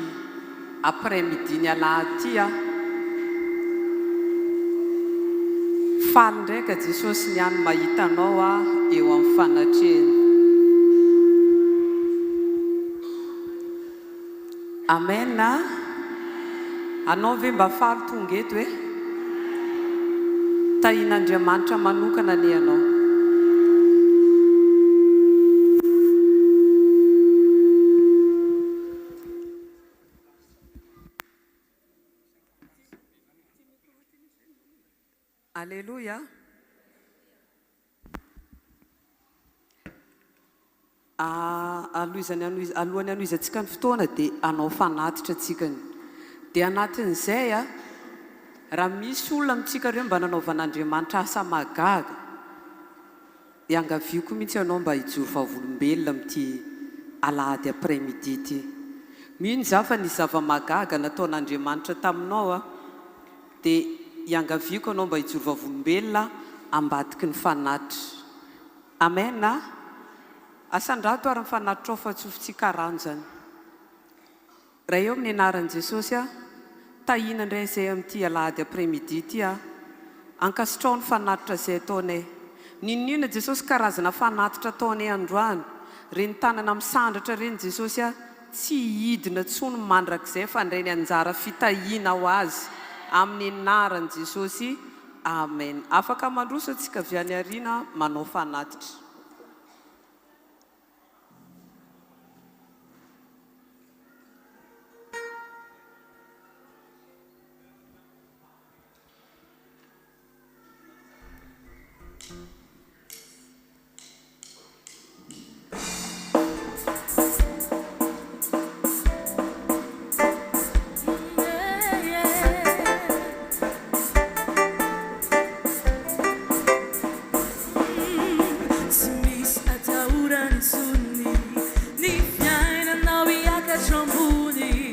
après midi ny alahady ity a. Faly ndraika Jesosy niany mahita anao aho eo amin'ny fanatrehany. Amen a! Anao ve mba faly tonga eto e? Tahian'Andriamanitra manokana anie ianao. Aleloia. Aloizany alohan'ny hanohizantsika ny fotoana dia hanao fanatitra antsika ny. Dia anatin'izay a, raha misy olona amintsika ireo mba nanaovan'Andriamanitra asa mahagaga, iangaviako mihitsy ianao mba hijoro vavolombelona amin'ity alahady après midi ity. Mino izaho fa nisy zava-mahagaga nataon'Andriamanitra taminao a, dia iangaviako ianao mba hijoro vavolombelona ambadiky ny fanatitra. Amen a! Asandrato ary ny fanatitrao fa tsofintsika rano izany. Ray eo amin'ny anaran'i Jesosy a, tahiana indray izay amin'ity alahady après midi ity a. Ankasitrao ny fanatitra izay ataonay. N'inon'inona Jesosy karazana fanatitra ataonay androany, ireny tanana misandratra ireny Jesosy a, tsy hidina intsony mandrakizay fa handray ny anjara fitahiana ho azy amin'ny anaran'i Jesosy Amen. Afaka mandroso antsika avy any aoriana manao fanatitra. Tsy misy atahorana intsony ny fiainanao hiakatra ambony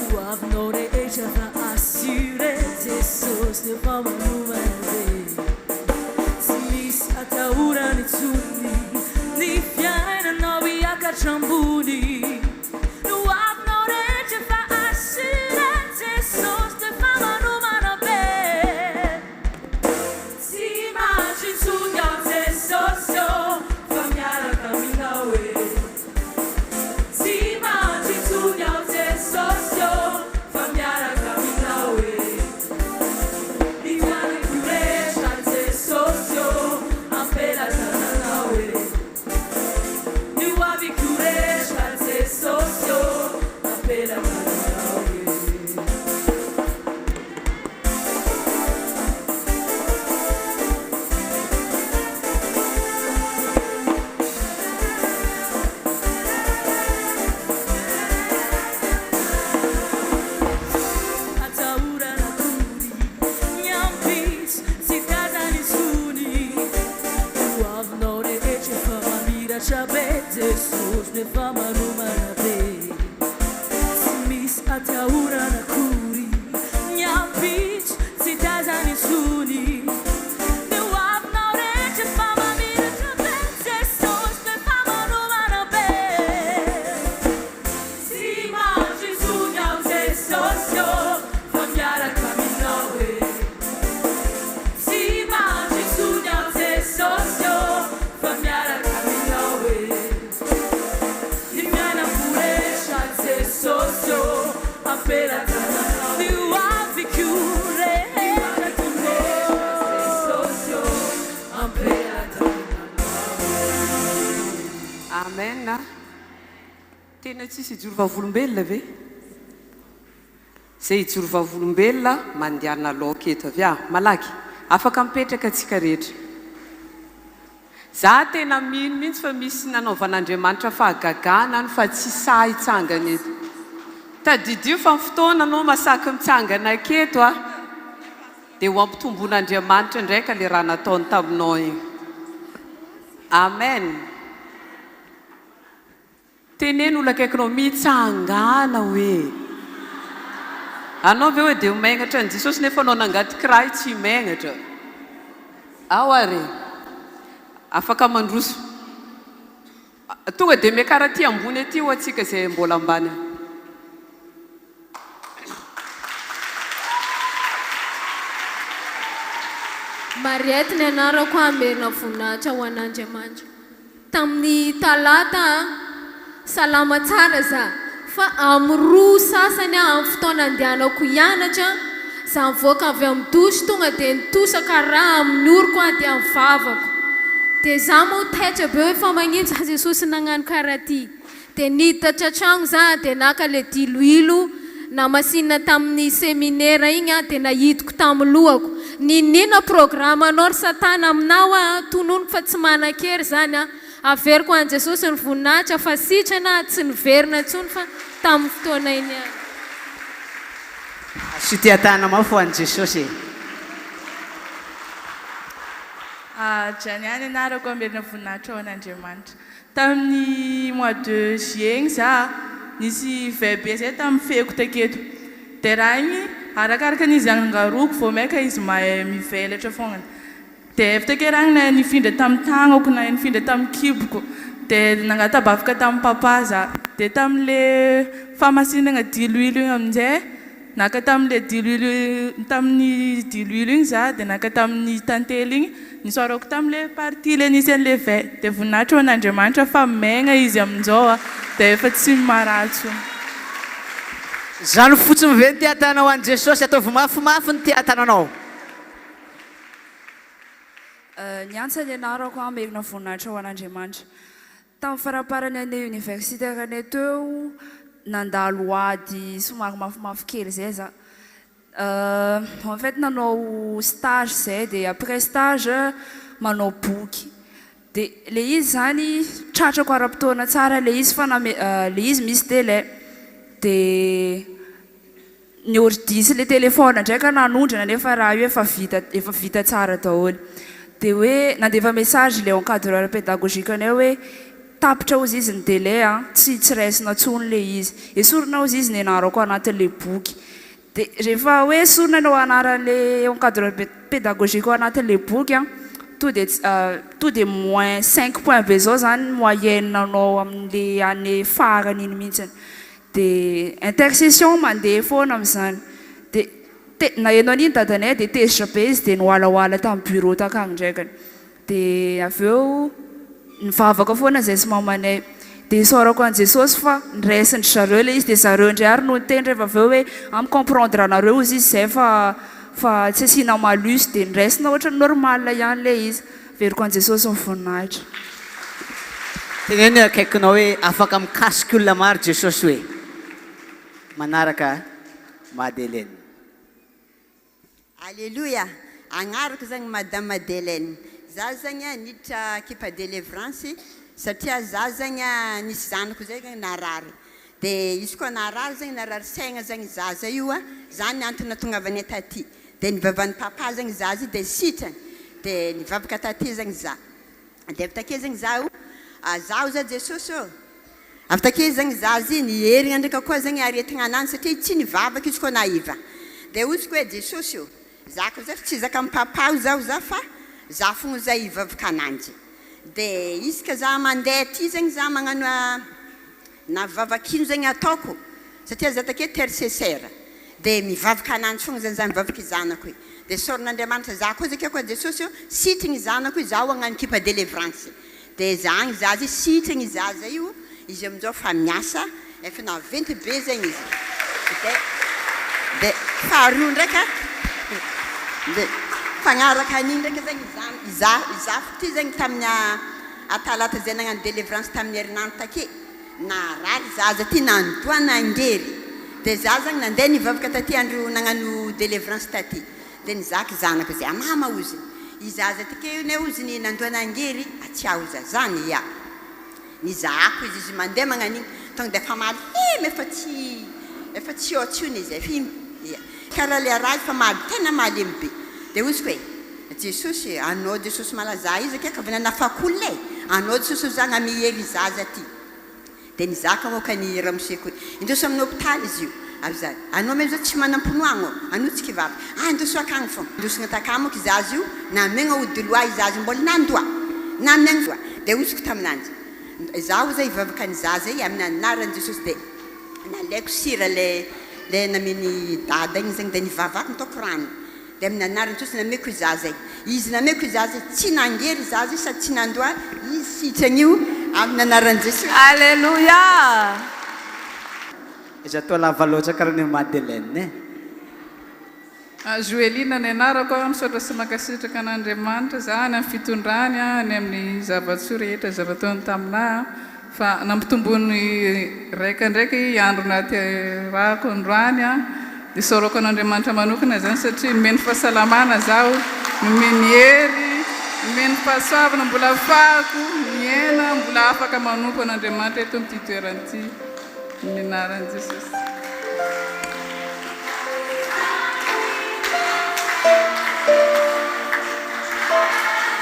Ho avinao rehetra fa assuré Jesosy efa manomana be Tsy misy atahorana intsony ny fiainanao hiakatra ambony Ny ho avinao rehetra efa assuré Jesosy dia efa manomana be Tsy mandry intsony aho Jesosy ô fa miaraka aminao e Tsy mandry intsony aho Jesosy ô fa miaraka aminao e Ny tanako rehetra Jesosy ô am-pelatananao e Ny ho aviko rehetra Jesosy ô am-pelatananao e. Atahorana akory ny ampitso tsy tazana intsony Ny ho avinao rehetra efa mamiratra be Jesosy no efa manomana be Tsy misy atahorana akory ny ampitso tsy tazana intsony Ny ho avinao rehetra efa mamiratra be Jesosy no efa manomana be Tsy mandry intsony aho Jesosy ô fa miaraka aminao e Tsy mandry intsony aho Jesosy ô fa miaraka aminao e Ny fiainako rehetra Jesosy ô am-pelatananao Ny ho aviko rehetra Jesosy ô am-pelatananao. Amen. Tena tsisy hijoro vavolombelona ve? Izay hijoro vavolombelona mandehana laoka eto avy ah. Malaky. Afaka mipetraka tsika rehetra. Za tena mino mihitsy fa misy nanaovan'Andriamanitra fahagagana any fa tsy sahy hitsangana eto. Tadidio fa ny fotoana anao masaky mitsangana aketo ah dia ho ampitomboin'Andriamanitra indraika le raha nataony taminao igny. Amen. Teneno olona akaikinao, mitsangàna hoe. Anao ve hoe dia ho megnatra an'i Jesosy nefa anao nangaty kirahy tsy megnatra. Ao ary e. Afaka mandroso. Tonga dia miakara aty ambony aty ho antsika izay mbola ambany. Mariette ny anarako hamerina voninahitra ho an'Andriamanitra. Tamin'ny talata a, salama tsara za, fa amin'ny roa sasany a, amin'ny fotoana andehanako hianatra, za mivoaka avy amin'ny douche tonga dia nitosaka rà amin'ny oroko a, dia amin'ny vavako. Dia za moa taitra be hoe fa magnino za Jesosy nagnano karaha ty. Dia niditra an-tragno za dia naka le diloilo namasinina tamin'ny seminera igny aho dia nahidiko tamin'ny lohako. Ninoninona programme-nao ry satana aminao aho an, tononiko fa tsy manan-kery zany an. Averiko an'i Jesosy ny voninahitra fa sitrana aho tsy niverina intsony fa tamin'ny fotoana iny ihany. Asio tehatahanao mafy ho an'i Jesosy e. Jania ny anarako, hamerina voninahitra ho an'Andriamanitra. Tamin'ny mois de juillet igny za nisy vay be zay tamin'ny feko taketo de raha igny arakaraka ny izy angaroako vao maika izy mahay mivelatra fognany de avy take raha igny nahay nifindra tamin'ny tagnako nahay nifindra tamin'ny kiboko de nangatabavaka tamin'ny papa za de tamin'le fahamasinagna diloilo igny aminjay Naka tamin'ilay diloilo tamin'ny diloilo igny za dia naka tamin'ny tantely igny nisaorako tamin'ilay partie ilay nisy an'ilay vay dia voninahitra ho an'Andriamanitra fa maigna izy amin'izao a dia efa tsy marary intsony. Zany fotsiny ve ny te-hatanao an'i Jesosy? Ataovy mafimafy ny te-hatananao. Niantsa ny anarako aho hamerina voninahitra ho an'Andriamanitra. Tamin'ny faramparan'ny année universitaire anay teo, nandalo ady somary mafimafy kely izay za. En fait nanao stage izay dia après stage manao boky. Dia ilay izy izany tratrako ara-potoana tsara ilay izy fa name- ilay izy misy délai. Dia Ny ordi sy le téléphone ndraika nanondrana nefa raha io efa vita efa vita tsara daholo. Dia hoe nandefa message le encadreur pédagogique anay hoe tapitra hozy izy ny délai an, tsy tsy raisina tsony le izy. Esorina hozy izy ny anarako anatin'le boky. Dia rehefa hoe esorina ny anaran'le encadreur pédagogique ao anatin'le boky an, to dia to dia moins cinq points be zao zany ny moyenne anao amin'le année farany iny mihitsiny. Dia intercession mandeha foana amin'izany. Dia te, naheno an'iny dadanay dia tezitra be izy dia niwalaoala tamin'ny bureau takagny ndraikany. Dia avy eo nivavaka foana izahay sy mamanay. Dia isaorako an'i Jesosy fa niraisin-dry zareo ilay izy dia zareo indray ary no niteny rehefa avy eo hoe ah mi-comprendre anareo hozy izy izay fa fa tsy asiana malus dia niraisina ohatran'ny normal ihany ilay izy. Averiko an'i Jesosy ny voninahitra. Teneno eo akaikinao hoe afaka mikasika olona maro Jesosy hoe. Manaraka Madeleine. Aleloia! Agnarako zagny Madame Madeleine. Za zagny niditra ekipa delivrance satria za zagny nisy zanako zay zagny narary. De izy koa narary zagny narary saigna zagny zaza io a, zany antony nahatongavanay taty. De nivavahan'i papa zegny zaza io de sitrany, de nivavaka taty zegny za. De avy take zegny zaho, zaho za Jesosy ô, avy take zegny zaza io niherigna ndraika koa zegny aretigna ananjy satria tsy nivavaka izy koa naiva. De hozy koa hoe Jesosy ô, za ko zay tsy zaka am-papa io zaho za fa za fogna zay hivavaka ananjy. De isaka za mandeha aty zegny za magnano Na vavaka ino zegny ataoko satria za take tercessaire de mivavaka ananjy fogna zany za mivavaka i zanako i de saorin'Andriamanitra za koa zakeo koa Jesosy ô sitrigny i zanako i zaho hagnano ekipa delevrance de za agny zaza i sitrigny i zaza io izy aminjao fa miasa efa naventy be zegny izy de de faharoa ndraika de fagnaraka an'igny ndraika zegny i za i zafiko ty zegny tamin'ny A talata zay nagnano delivrance tamin'ny herinandro take, narary zaza ty nandoa nangery. Dia za zagny nandeha nivavaka taty andro nagnano delevrance taty. Dia nizaka zanako zay, mama ozy i zaza ty keo ne ozy ny nandoa nangery atsiaho za zany ia. Nizahako izy izy mandeha magnan'igny tonga dia efa malemy efa tsy efa tsy ao tsony izy efa igny ia. Karaha le raha efa mal tena malemy be. Dia oziko e Jesosy e anao Jesosy malaza iza kay ka avy nanafako olona e anao Jesosy za gnamiery zaza ty. Dia nizaka aoka ny ramoseko hoe, Indoso amin'ny hopitaly izy io. Avy za, Anao mem zao tsy manam-pinoagna ô, anao tsy kivavaka. Ah, indoso akagny fô. Indosogna takagny manko i zaza io, namegna ody loha i zaza io mbola nandoa. Namegna loha. Dia hoziko taminanjy, Izaho hoza hivavaka ny zaza i amin'ny anaran'i Jesosy. Dia nalaiko sira le le namen'i dada igny zegny, dia nivavako nitaoko rano. Dia amin'ny anaran'i Jesosy nameko i zaza i. Izy nameko i zaza i, tsy nangery i zaza i sady tsy nandoa izy sitrana io amin'ny anaran'i Jesosy. Alléluia! Iza toa lava loatra karaha ny Madeleine e. Joeline ny anarako a, misaotra sy mankasitraka an'Andriamanitra za any amin'ny fitondrany any amin'ny zava-tsoa rehetra izay nataony taminah fa nampitomboiny raika ndraiky andro nahaterahako androany a, dia isaorako an'Andriamanitra manokana izany satria nomeny fahasalamana zaho, nomeny hery, nomeny fahasoavana mbola afahako miaina, mbola afaka manompo an'Andriamanitra eto amin'ity toerana ity. Amin'ny anaran'i Jesosy.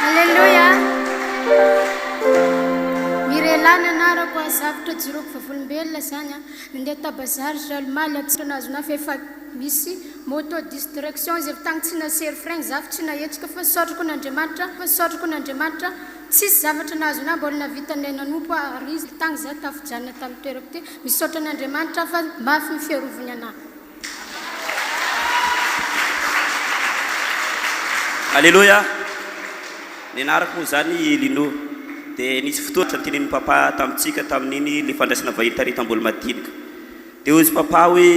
Aleloia! Mirela ny anarako a, zavtra joroko vavolombelona zany a, nandeha ta bazary za omaly a, tsy nahazo na fa efa misy moto distraction izy avy tagny tsy nasery frein za fa tsy nahetsika fa saotrako an'Andriamanitra fa saotrako an'Andriamanitra Tsisy zavatra nahazo anah mbola navita nilay nanompo aho ary izy tagny za tafijanona tamin'ny toerako ty misaotra an'Andriamanitra aho fa mafy ny fiarovany anah. Aleloia! Ny anarako moa izany i Lino. Dia nisy fotoana notenenin'i Papa tamintsika tamin'iny ilay fandraisana vahiny tary Tambolomadinika. Dia hozy Papa hoe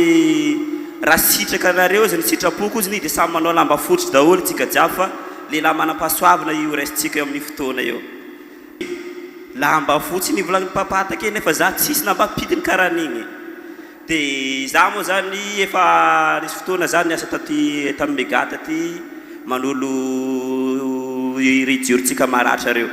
raha sitraka anareo izy ny sitrapoko hozy ny dia samy manao lamba fotsy daholo tsika jiaby fa lehilahy manam-pahasoavana io raisintsika eo amin'io fotoana io. Lamba fotsy nivolagniny Papa take nefa za tsisy nampampidiny karaha an'igny. Dia za moa zany efa nisy fotoana za niasa taty tamin'ny Mega taty manolo ireo jirontsika maratra reo.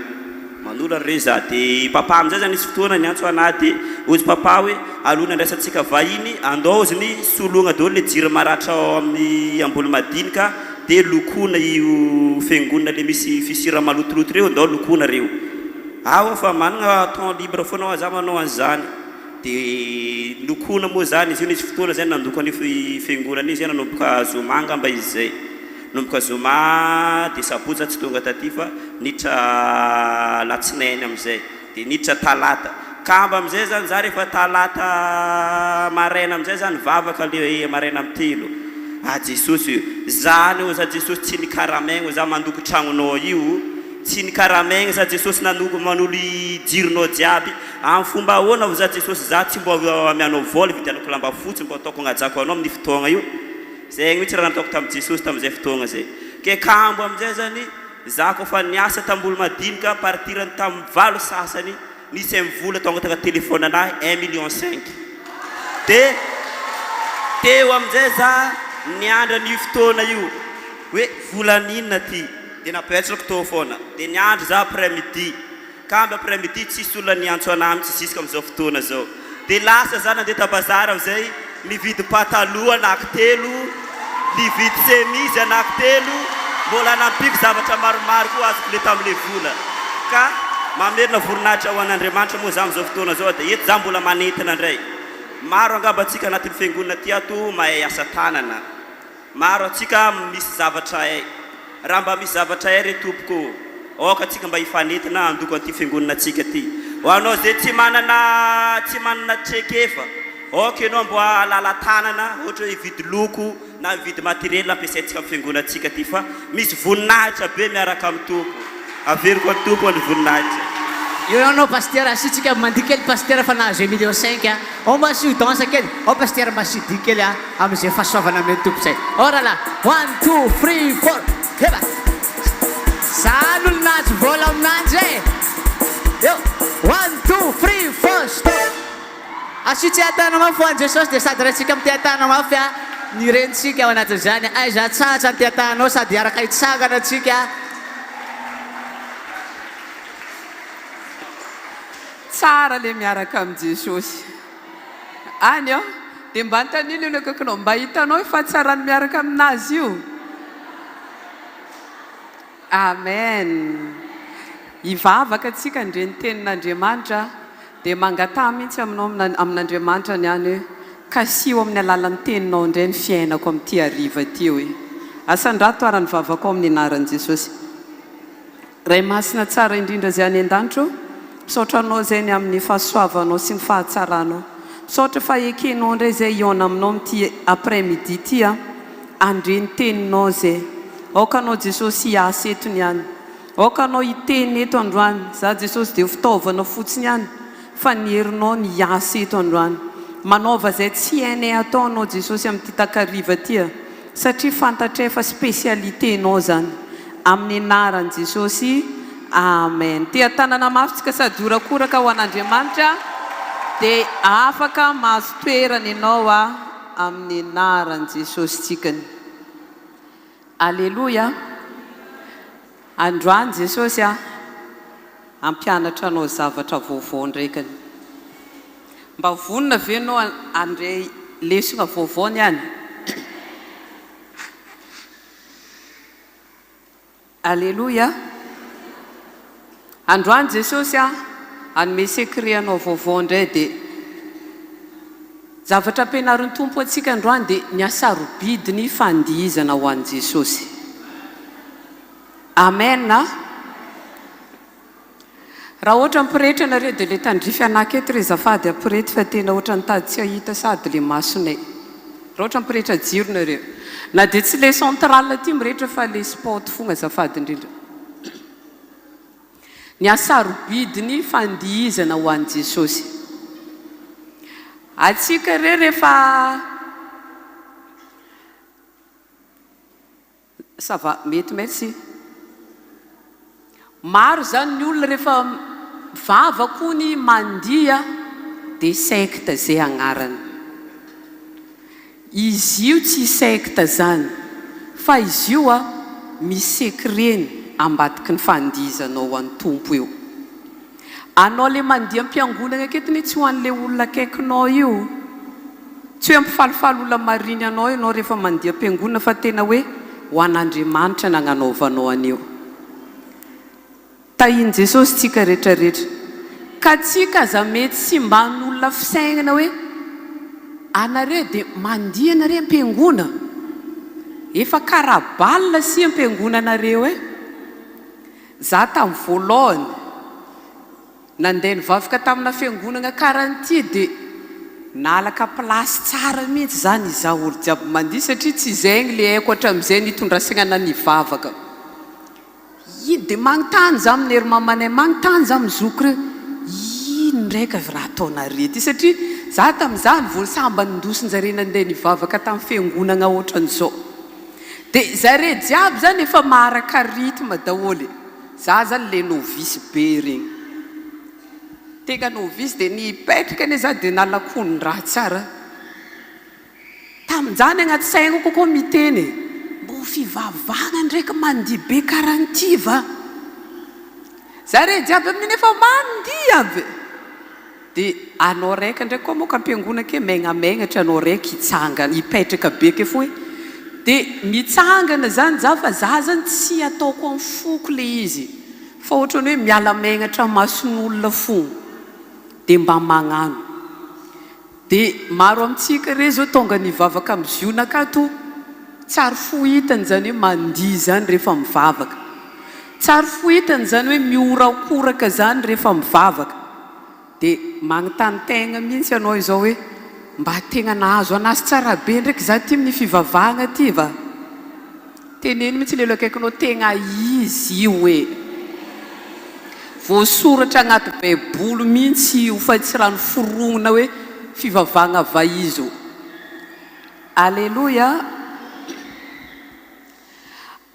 Manolo an'ireo za dia i papa amin'izay zany nisy fotoana niantso anah dia hozy papa hoe alohan'ny handraisantsika vahiny andao hozy ny soloagna daholo le jiro maratra ao amin'ny Ambolomadinika dia lokoana io fiangonana le misy fissure malotoloto reo andao lokoana reo. Aho fa managna temps libre foana hoa za manao an'izany. Dia lokoana moa zany izy io nisy fotoana zay nandoko an'io fiangonana io zay nanomboka zoma angamba izy zay. Nanomboka zoma dia sabotsy za tsy tonga taty fa niditra alatsinainy amin'izay dia niditra talata. Kamba amin'izay zany za rehefa talata maraina amin'izay za nivavaka le maraina amin'ny telo. Ah Jesosy o, zany ô za Jesosy tsy nikaramaigny ô za mandoko tragnonao io, tsy nikaramaigny za Jesosy nanoko manolo i jironao jiaby, amin'ny fomba ahoana ô za Jesosy za tsy mbo amianao vola ividianako lamba fotsy mbo ataoko agnajako anao amin'ny fotoagna io. Zegny mihitsy raha nataoko tamin'i Jesosy tamin'izay fotoagna zay. Ke kambo amin'izay zany, za koa fa niasa tambolomadinika à partir ny tamin'ny valo sasany, nisy un vola tonga tagnaty téléphone anahy un million cinq. De teo amin'izay za niandry an'io fotoana io hoe volan'inona ty, de napetrako tao foana, de niandry za après midi. Kambo après midi tsisy olona niantso anah mitsy jusque amizao fotoana zao de lasa za nandeha ta bazar amizay nividy pataloha anaky telo nividy chemise anaky telo mbola nampiko zavatra maromaro koa azoko le tamle vola ka mamerina voninahitra ho an'Andriamanitra moa za amizao fotoana zao de eto za mbola manentina ndray maro angamba antsika anatin'ny fiangonana ty ato mahay asa tanana Maro antsika misy zavatra hay. Raha mba misy zavatra hay re tompoko ô, aoka antsika mba hifanentana handoko an'ity fiangonana antsika ity. Ho anao izay tsy manana tsy manana traikefa, aoka ianao mba halala tanana, ohatra hoe hividy loko na hividy matériel ampiasaintsika amin'ny fiangonantsika ity fa misy voninahitra be miaraka amin'ny Tompo. Averiko an'i Tompo ny voninahitra. Eo ianao Pasitera, asiantsika mandihy kely Pasitera fa nahazo un million cinq a! Ao mba asio danse kely, ao Pasitera mba asio dihy kely a! Amin'izay fahasoavana amen'ny Tompo izay. Ao rahalahy, one, two, three, four, heba! Zany olo nahazo vola aminanjy e! Eo, one, two, three, four, stop! Asio tsiahy-tanana mafy ho an'i Jesosy dia sady raintsika miteha-tanana mafy ny renintsika ao anatin'izany. Aiza atsahatra ny teha-tananao sady hiaraka hitsangana tsika. Tsara le miaraka amin'i Jesosy. Any an! Dia mba anontanio ny eo akaikinao, mba hitanao io fahatsaran'ny miaraka aminazy io? Amen! Hivavaka tsika handre ny tenin'Andriamanitra dia mangataha mihitsy aminao amin'Andriamanitra ny any hoe kasiho amin'ny alalan'ny teninao indray ny fiainako amin'ity hariva ity hoe. Asandrato ara ny vavakao amin'ny anaran'i Jesosy. Ray Masina tsara indrindra izay any an-danitra ô, misaotra Anao izay ny amin'ny fahasoavanao sy ny fahatsaranao. Misaotra fa ekenao indray izay hihaona aminao amin'ity après midi ity an. Handre ny teninao izay. Aoka Anao Jesosy hiasa eto ny any. Aoka Anao hiteny eto androany. Za Jesosy dia ho fitaovana fotsiny ihany fa ny herinao ny hiasa eto androany. Manaova izay tsy hainay atao Anao Jesosy amin'ity takariva ity a. Satria fantatray fa spécialité nao zany. Amin'ny anaran'i Jesosy Amen. Tia tanana mafy tsika sady horakoraka ho an'Andriamanitra dia afaka mahazo toerana ianao a amin'ny anaran'i Jesosy tsikany. Aleloia. Androany Jesosy a hampianatra anao zavatra vaovao ndraikany. Mba vonona ve ianao handray lesona vaovao ny any? Aleloia. Androany Jesosy a hanome secret anao vaovao indray dia zavatra ampianarin'ny Tompo antsika androany dia ny hasarobidin'ny fandihizana ho an'i Jesosy. Amen a! Raha ohatra mipirehitra nareo dia le tandrify anaka eto re zafady ampirety fa tena ohatra nitady tsy hahita sady le masonay. Raha ohatra mipirehitra jiro nareo. Na dia tsy le central aty mirehitra fa le spot fogna azafady indrindra. Ny hasarobidin'ny fandihizana ho an'i Jesosy. Atsika re rehefa Ça va, mety merci. Maro zany ny olona rehefa mivavaka hono mandihy dia secte zay agnarany. Izy io tsy secte zany fa izy io a misy secret-ny ambadiky ny fandihizanao ho an'ny Tompo io. Anao le mandihy am-piangonana aketo anie tsy ho an'le olona akaikinao io. Tsy hoe hampifalifaly olona mariny anao ianao rehefa mandihy am-piangonana fa tena hoe ho an'Andriamanitra nagnanaovanao an'io. Tahin'i Jesosy tsika rehetra rehetra. Ka tsika aza mety simban'olona fisaignana hoe anareo dia mandihy anareo am-piangona? Efa karaha bal sy am-piangonanareo eh. Za tamin'ny voalohany nandeha nivavaka tamina fiangonagna karan'ity dia nalaka place tsara mihitsy za nizaha olo jiaby mandihy satria tsy zegny le haiko hatramin'izay nitondrasagnana nivavaka. Ino dia magnontany za amin'ny ery mamanay, magnontany za amin'ny zokiko reo, ino ndraiky avy raha ataonare ty satria za tamin'izany vao sambany nindosin-jare nandeha nivavaka tamin'ny fiangonagna ohatran'izao. Dia zare jiaby zany efa maharaka rythme daholo e! Za zany le novice be regny. Tegna novice dia nipetraka anie za dia nalakonin-draha tsara. Tamin'izany agnaty sainako koa miteny e, mbô fivavahagna ndraiky mandihy be karaha an'ity va? Zare jiaby amin'iny efa mandihy aby. Dia anao raika ndraiky koa moka am-piangona ake megnamegna anao raiky hitsangana hipetraka be ake foa e! Dia mitsangana zany za fa za zany tsy ataoko amin'ny foko le izy fa ohatrany hoe miala megnatra mason'olona fogna dia mba magnano. Dia maro amintsika re zao tonga nivavaka amin'ny ziona akato tsy ary fo hitany zany hoe mandihy zany rehefa mivavaka. Tsy ary fo hitany zany hoe mihorakoraka zany rehefa mivavaka. Dia magnontany tegna mihitsy ianao izao hoe mba tegna nahazo anazy tsara be ndraiky za ty amin'ny fivavahagna ty va? Teneno mihitsy lelo akaikinao tegna izy io e! Voasoratra agnaty baiboly mihitsy io fa tsy raha noforognina hoe fivavahagna vaizo. Aleloia!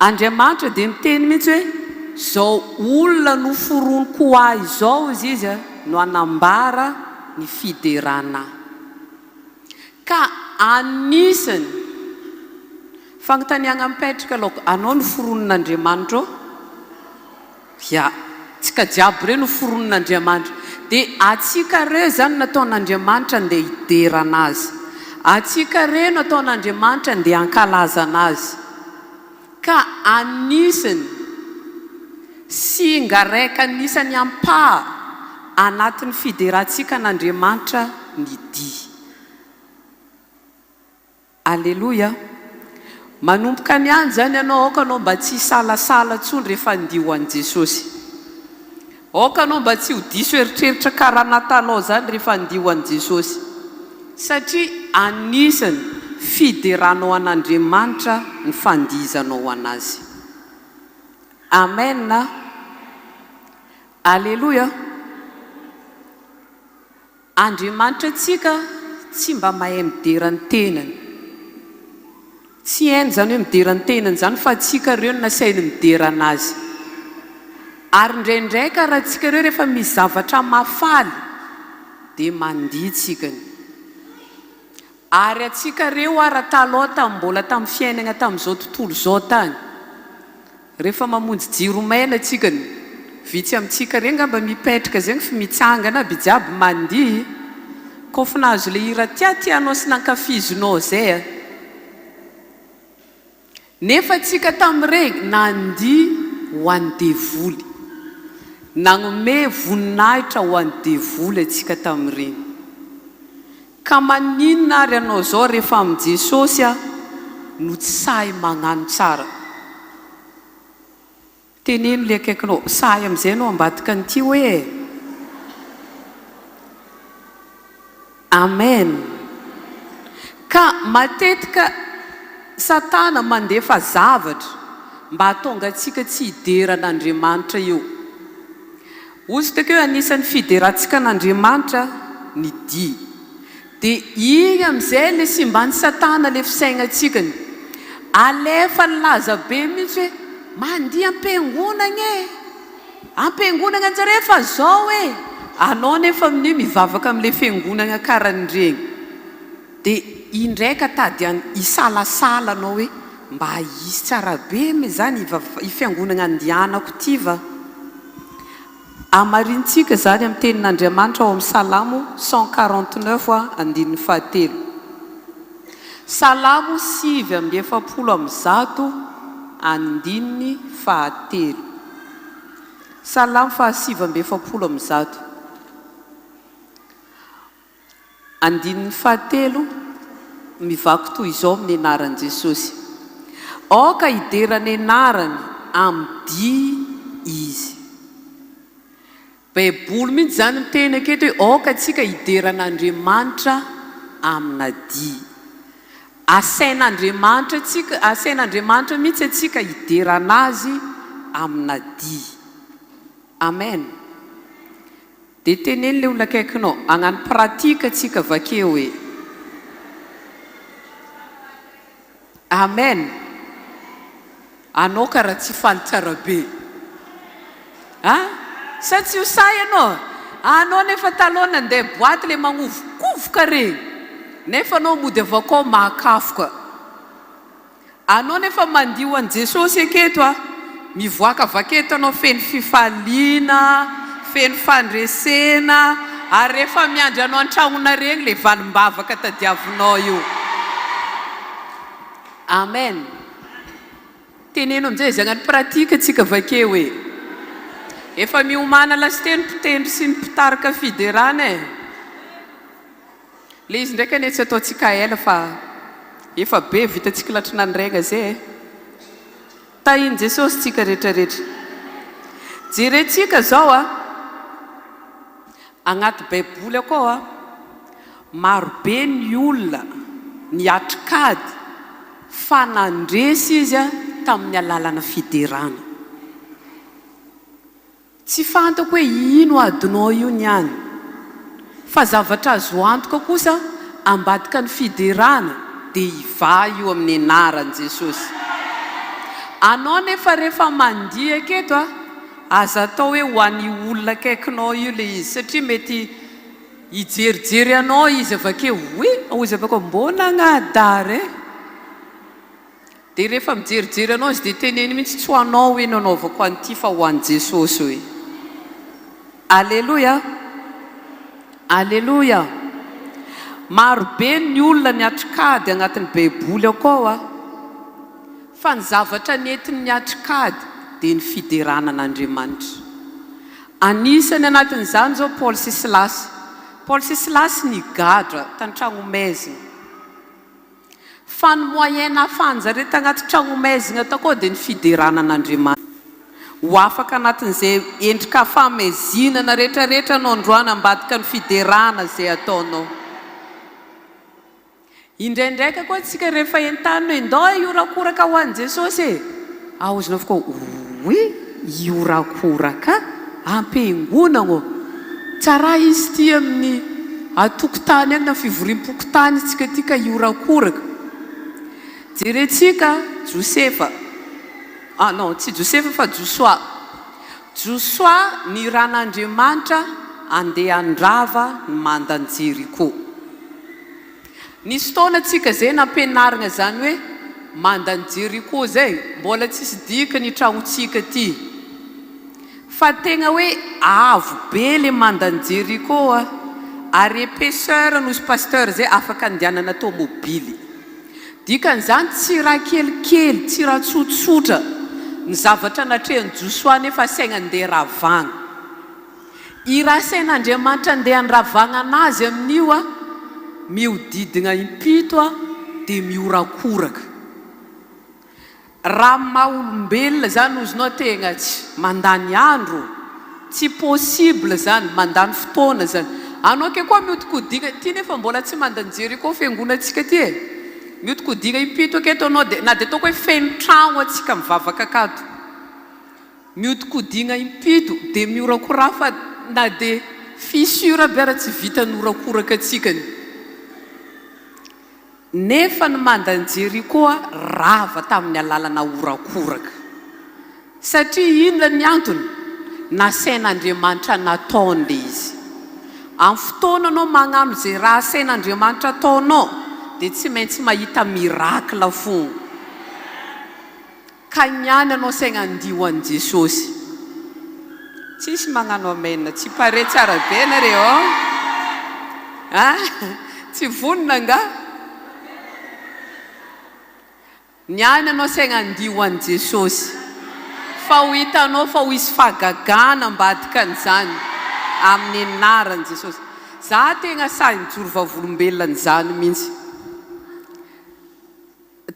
Andriamanitra dia miteny mihitsy hoe zao olona noforoniko ho ahy izao hozy izy no hanambara ny fiderana ahy. Ka anisany fagnontaniagna mipetraka aloha, anao noforonin'Andriamanitra ô? Ya, tsika jiaby reo noforonin'Andriamanitra. Dia atsika reo zany nataon'Andriamanitra ndeha hidera an'Azy. Atsika reo nataon'Andriamanitra ndeha hankalaza an'Azy. Ka anisany singa raika anisany ampaha anatin'ny fiderantsika an'Andriamanitra ny dihy. Aleloia! Manomboka ny any izany ianao, aoka anao mba tsy hisalasala intsony rehefa handihy ho an'i Jesosy. Aoka anao mba tsy ho diso eritreritra karanatanao izany rehefa handihy ho an'i Jesosy. Satria anisany fideranao an'Andriamanitra ny fandihizanao ho an'Azy. Amen! Aleloia! Andriamanitra antsika tsy mba mahay midera ny tenany. Tsy hainy izany hoe midera ny tenany izany fa antsika ireo no nasainy midera an'Azy. Ary indraindray ka raha antsika ireo rehefa misy zavatra mahafaly dia mandihy tsikany. Ary antsika reo ara taloha tam mbola tam fiainagna tamzao tontolo zao tany refa mamonjy jiro maina tsika ny vitsy amitsika re ngamba mipetraka zegny fa mitsangana aby jiaby mandihy kôf nahazo le hira tiatianao sy nankafizinao zay a. Nefa tsika tamin'iregny nandihy ho an'ny devoly. Nagnome voninahitra ho an'ny devoly antsika tamin'iregny. Ka maninona ary anao zao rehefa amin'i Jesosy a no tsy sahy magnano tsara? Teneno le akaikinao, sahy amin'izay ianao ambadika an'ity hoe e! Amen! Ka matetika satana mandefa zavatra mba hahatonga antsika tsy hidera an'Andriamanitra io. Hozy teko hoe anisan'ny fiderantsika an'Andriamanitra ny dihy. Dia iny amin'izay le simban'i satana le fisainantsikany. Alefa ny laza be mihitsy hoe mandihy am-piangonagna e! Am-piangonagna anjareo fa zao e! Anao nefa amin'io mivavaka amin'le fiangonagna karan'ireny. Dia indraika tady an hisalasala anao hoe mba hisy tsara be me zany i fiangonagna andianako ty va? Hamarintsika izany amin'ny Tenin'Andriamanitra ao amin'ny Salamo 149 andininy fahatelo. Salamo 149 andininy fahatelo. Salamo faha 149. Andininy fahatelo, mivaky toy izao amin'ny anaran'i Jesosy, Aoka hidera ny anarany amin'ny dihy izy. Baiboly mihitsy izany miteny aketo hoe aoka antsika hidera an'Andriamanitra amina dihy. Asain'Andriamanitra antsika, asain'Andriamanitra mihitsy antsika hidera an'Azy amina dihy. Amen. Dia teneno le olona akaikinao, hagnano pratique tsika vakeo e. Amen. Anao karaha tsy faly tsara be. A? Sa tsy ho sahy ianao? Anao nefa taloha nandeha boite le magnovokovoka regny. Nefa anao mody avy akao mahakafoka. Anao nefa mandihy ho an'i Jesosy aketo a! Mivoaka avy aketo anao feno fifaliana, feno fandresena, ary rehefa miandry anao an-tragnonareo egny le valim-bavaka tadiavinao io. Amen. Teneno amin'izay izy hagnano pratique tsika avakeo e. Efa miomàna lasiteo ny mpitendry sy ny mpitarika fiderana e. Le izy ndraiky anie tsy ataontsika ela fa efa be vitantsika latrinanregna ze e! Tahin'i Jesosy tsika rehetra rehetra. Jerentsika zao a, agnaty baiboly akao a, maro be ny olona niatrik'ady fa nandresy izy a tamin'ny alalana fiderana. Tsy fantako hoe ino adinao io niany. Fa zavatra azo antoka kosa ambadika ny fiderana dia hivaha io amin'ny anaran'i Jesosy. Anao nefa rehefa mandihy aketo a, aza atao hoe ho an'io olona akaikinao io ilay izy satria mety. Hijerijery anao izy avakeo, oui, hozy avakeo, mbô nagnadara e! Dia rehefa mijerijery anao izy dia teneno mihitsy tsy ho anao hoe no anaovako an'ity fa ho an'i Jesosy hoe. Aleloia! Aleloia! Maro be ny olona niatrik'ady agnatin'ny baiboly akao a! Fa ny zavatra nentiny niatrik'ady dia ny fiderana an'Andriamanitra. Anisany anatin'izany izao Paoly sy Silasy. Paoly sy Silasy nigadra tan-tragnomaizina. Fa ny moyen nahafahan-jareo tagnaty tragnomaizigna takao dia ny fiderana an'Andriamanitra. Ho afaka anatin'izay endrika fahamaizinana retraretra anao androany ambadika ny fiderana izay ataonao. Indraindraika koa tsika rehefa entanina hoe ndao hiorakoraka ho an'i Jesosy e! Aozona avokoa oui hiorakoraka ampiangonagna ô! Tsara izy ity amin'ny atokotany any na fivoriam-pokontany tsika ity ka hiorakoraka. Jerentsika Josefa, ah non tsy Josefa fa Josoa. Josoa niran'Andriamanitra andeha handrava ny mandan'i Jeriko. Nisy fotoana tsika zay nampianarigna zany hoe mandan'i Jeriko zay, mbola tsisy dikany i tragnotsika ty. Fa tegna hoe avo be le mandan'i Jeriko a, ary épaisseur nosy pasteur zay afaka andianana tômôbily. Dikan'izany tsy raha kelikely, tsy raha tsotsotra ny zavatra natrehan'i Josoa nefa asaigna andeha ravagna. I raha asain'Andriamanitra andeha handravagna anazy amin'io a, mihodidina impito a, dia mihorakoraka. Raha amin'ny maha olombelona izany ozinao tegna tsy mandany andro, tsy possible zany, mandany fotoana zany. Anao ke koa mihodikodigna, ty nefa mbola tsy mandany Jericho fiangonantsika ty e. Mihodikodigna impito aketo anao dia na dia ataoko hoe feno tragno antsika mivavaka akato. Mihodikodigna impito dia mihorakorafa na dia fissure aby ara tsy vitan'ny horakoraka antsikany. Nefa ny mandan'i Jeriko rava tamin'ny alalana horakoraka. Satria inona ny antony? Nasain'Andriamanitra nataony ilay izy. Amin'ny fotoana anao magnano izay raha asain'Andriamanitra ataonao dia tsy maintsy mahita miracle fona. Ka niany anao saigna andia ho an'i Jesosy. Tsisy magnano amen tsy pare tsara be nareo oh ah tsy vonona nga? Niany anao saigna andia ho an'i Jesosy fa ho hitanao fa ho hisy fahagagana ambadika an'izany amin'ny anaran'i Jesosy. Za tegna sahy mijoro vavolombelona an'izany mihitsy.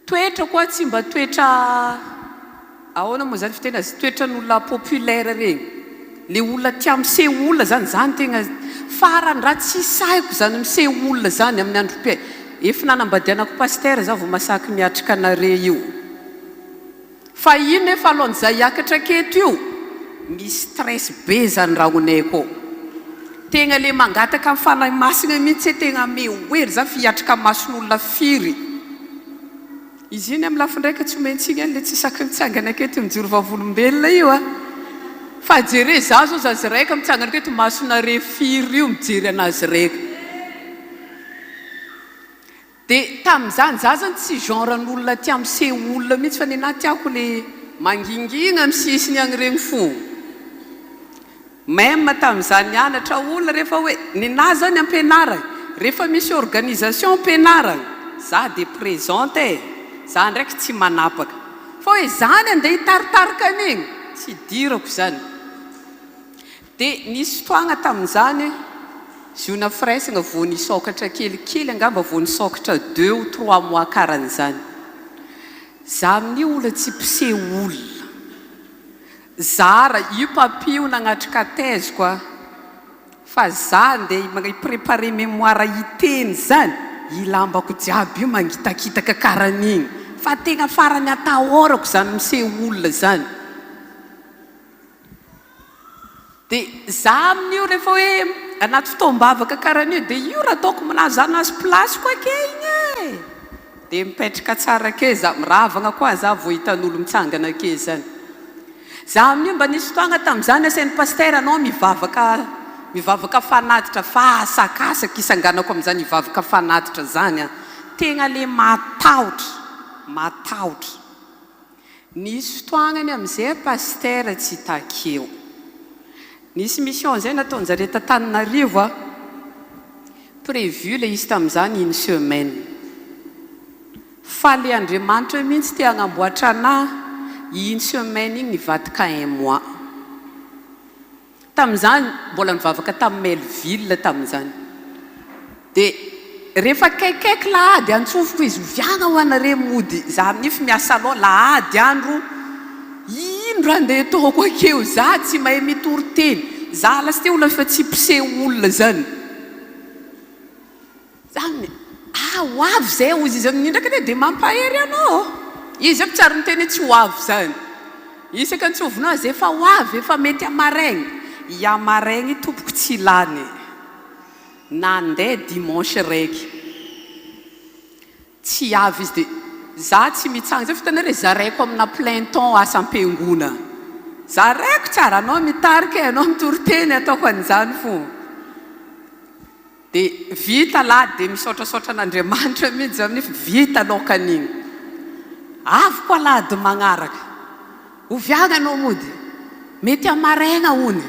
Toetra koa tsy mba toetra ahoana moa zany fiteny azy, toetran'olona populaire regny, le olona tia miseho olona zany, zany tegna farany raha tsy sahiko zany miseho olona zany amin'ny androm-piai, efa nanambadianako pasitera za vao masaky miatrika anare io. Fa io nefa alohan'izay hiakatra aketo io, misy stress be zany rahonay ko. Tegna le mangataka am fanahy masina mihitsy hoe tegna ameo hery zany fa hiatrika mason'olona firy. Izy iny am lafiny raika tsy omentsiny any le tsy saky mitsangana aketo mijoro vavolombelona io a. Fa jere za zao zaza raika mitsangana aketo masonare firy io mijery anazy raika. Dia tamin'izany, za zany tsy genre n'olona tia miseho olona mihitsy fa nenaha tiako le mangingina amin'ny sisiny agny regny fo. Même tamin'izaho nianatra olona rehefa hoe, nenaha zany ampianaragna, rehefa misy organisation ampianaragna, za dia présente e, za ndraiky tsy manapaka. Fa hoe zany andeha hitaritarika an'igny, tsy idirako zany. Dia nisy fotoagna tamin'izany, ziona firaisagna vao nisôkatra kelikely, angamba vao nisôkatra deux ou trois mois karan'izany. Za amin'io olona tsy mpiseho olona. Zara, io papi io nagnatrika thèse-ko a! Fa za andeha hi-préparer mémoire hiteny zany, i lambako jiaby io mangitakitaka karan'igny. Fa tegna farany atahorako zany miseho olona zany. Dia za amin'io rehefa hoe anaty fotoam-bavaka karan'io dia io raha ataoko milaza anazy place-ko ake igny e! Dia mipetraka tsara ake za, miravagna koa za vao hitan'olo mitsangana ake zany. Za amin'io mba nisy fotoagna tamin'izany asain'ny pasitera anao mivavaka Mivavaka fanatitra fa asakasaka isanganako amin'izany hivavaka fanatitra zany an! Tegna le matahotra, matahotra. Nisy fotoagnany amizay Pasitera tsy takeo. Nisy mission zay nataonjare t'Antananarivo a! Prévu le izy tamizany une semaine. Fa le Andriamanitra mihitsy te hagnamboatra anah, iny semaine igny nivadika un mois. Tamin'izany, mbola nivavaka tamin'i Melville tamin'izany. Dia rehefa akaikikaiky lahady, antsofiko izy, oviana ho anare mody, za amin'io fa miasa aloha, lahady andro, ino raha andeha ataoko akeo, za tsy mahay mitory teny, za lasteo olona efa tsy mpiseho olona zany. Zany ah ho avy zay hozy izy amin'iny ndraiky anie dia mampahery anao ô! Izy efa tsy ary niteny hoe tsy ho avy zany. Isaka ny tsovinao azy efa ho avy efa mety hamaraigny. Hihamaraigny tompoko tsy lany e! Nandeha dimanche raiky. Tsy avy izy dia za tsy mitsanga zay fa hitanareo zaraiko amina plein temps asa am-piangona. Zaraiko tsara anao mitarika e, anao mitory teny ataoko an'izany fo. Dia vita lah dia misaotrasaotra an'Andriamanitra mihitsy za amin'io fa vita laoka an'igny. Avy koa alahady magnaraka. Oviagna anao mody? Mety hamaraigna hony.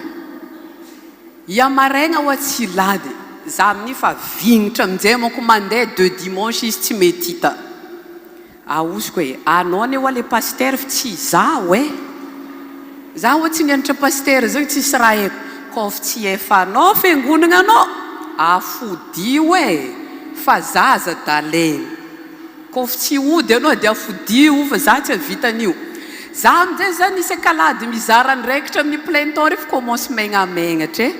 Hihamaraigna hoa tsy lany. Za amin'io fa vignitra aminjay manko mandeha deux dimanche izy tsy mety hita. Ahosiko e! Anao anie hoa le pasitera fa tsy izaho e! Za hoa tsy nianatra pasitera zany tsisy raha haiko, kôf tsy efanao fiangonagna anao afodio e! Fa za aza daleny, kôf tsy hody anao de afodio fa za tsy hahavita an'io, za amizay zany isak'alahady mizara andraikitra amin'ny plein temps ref commence megnamegnatra e!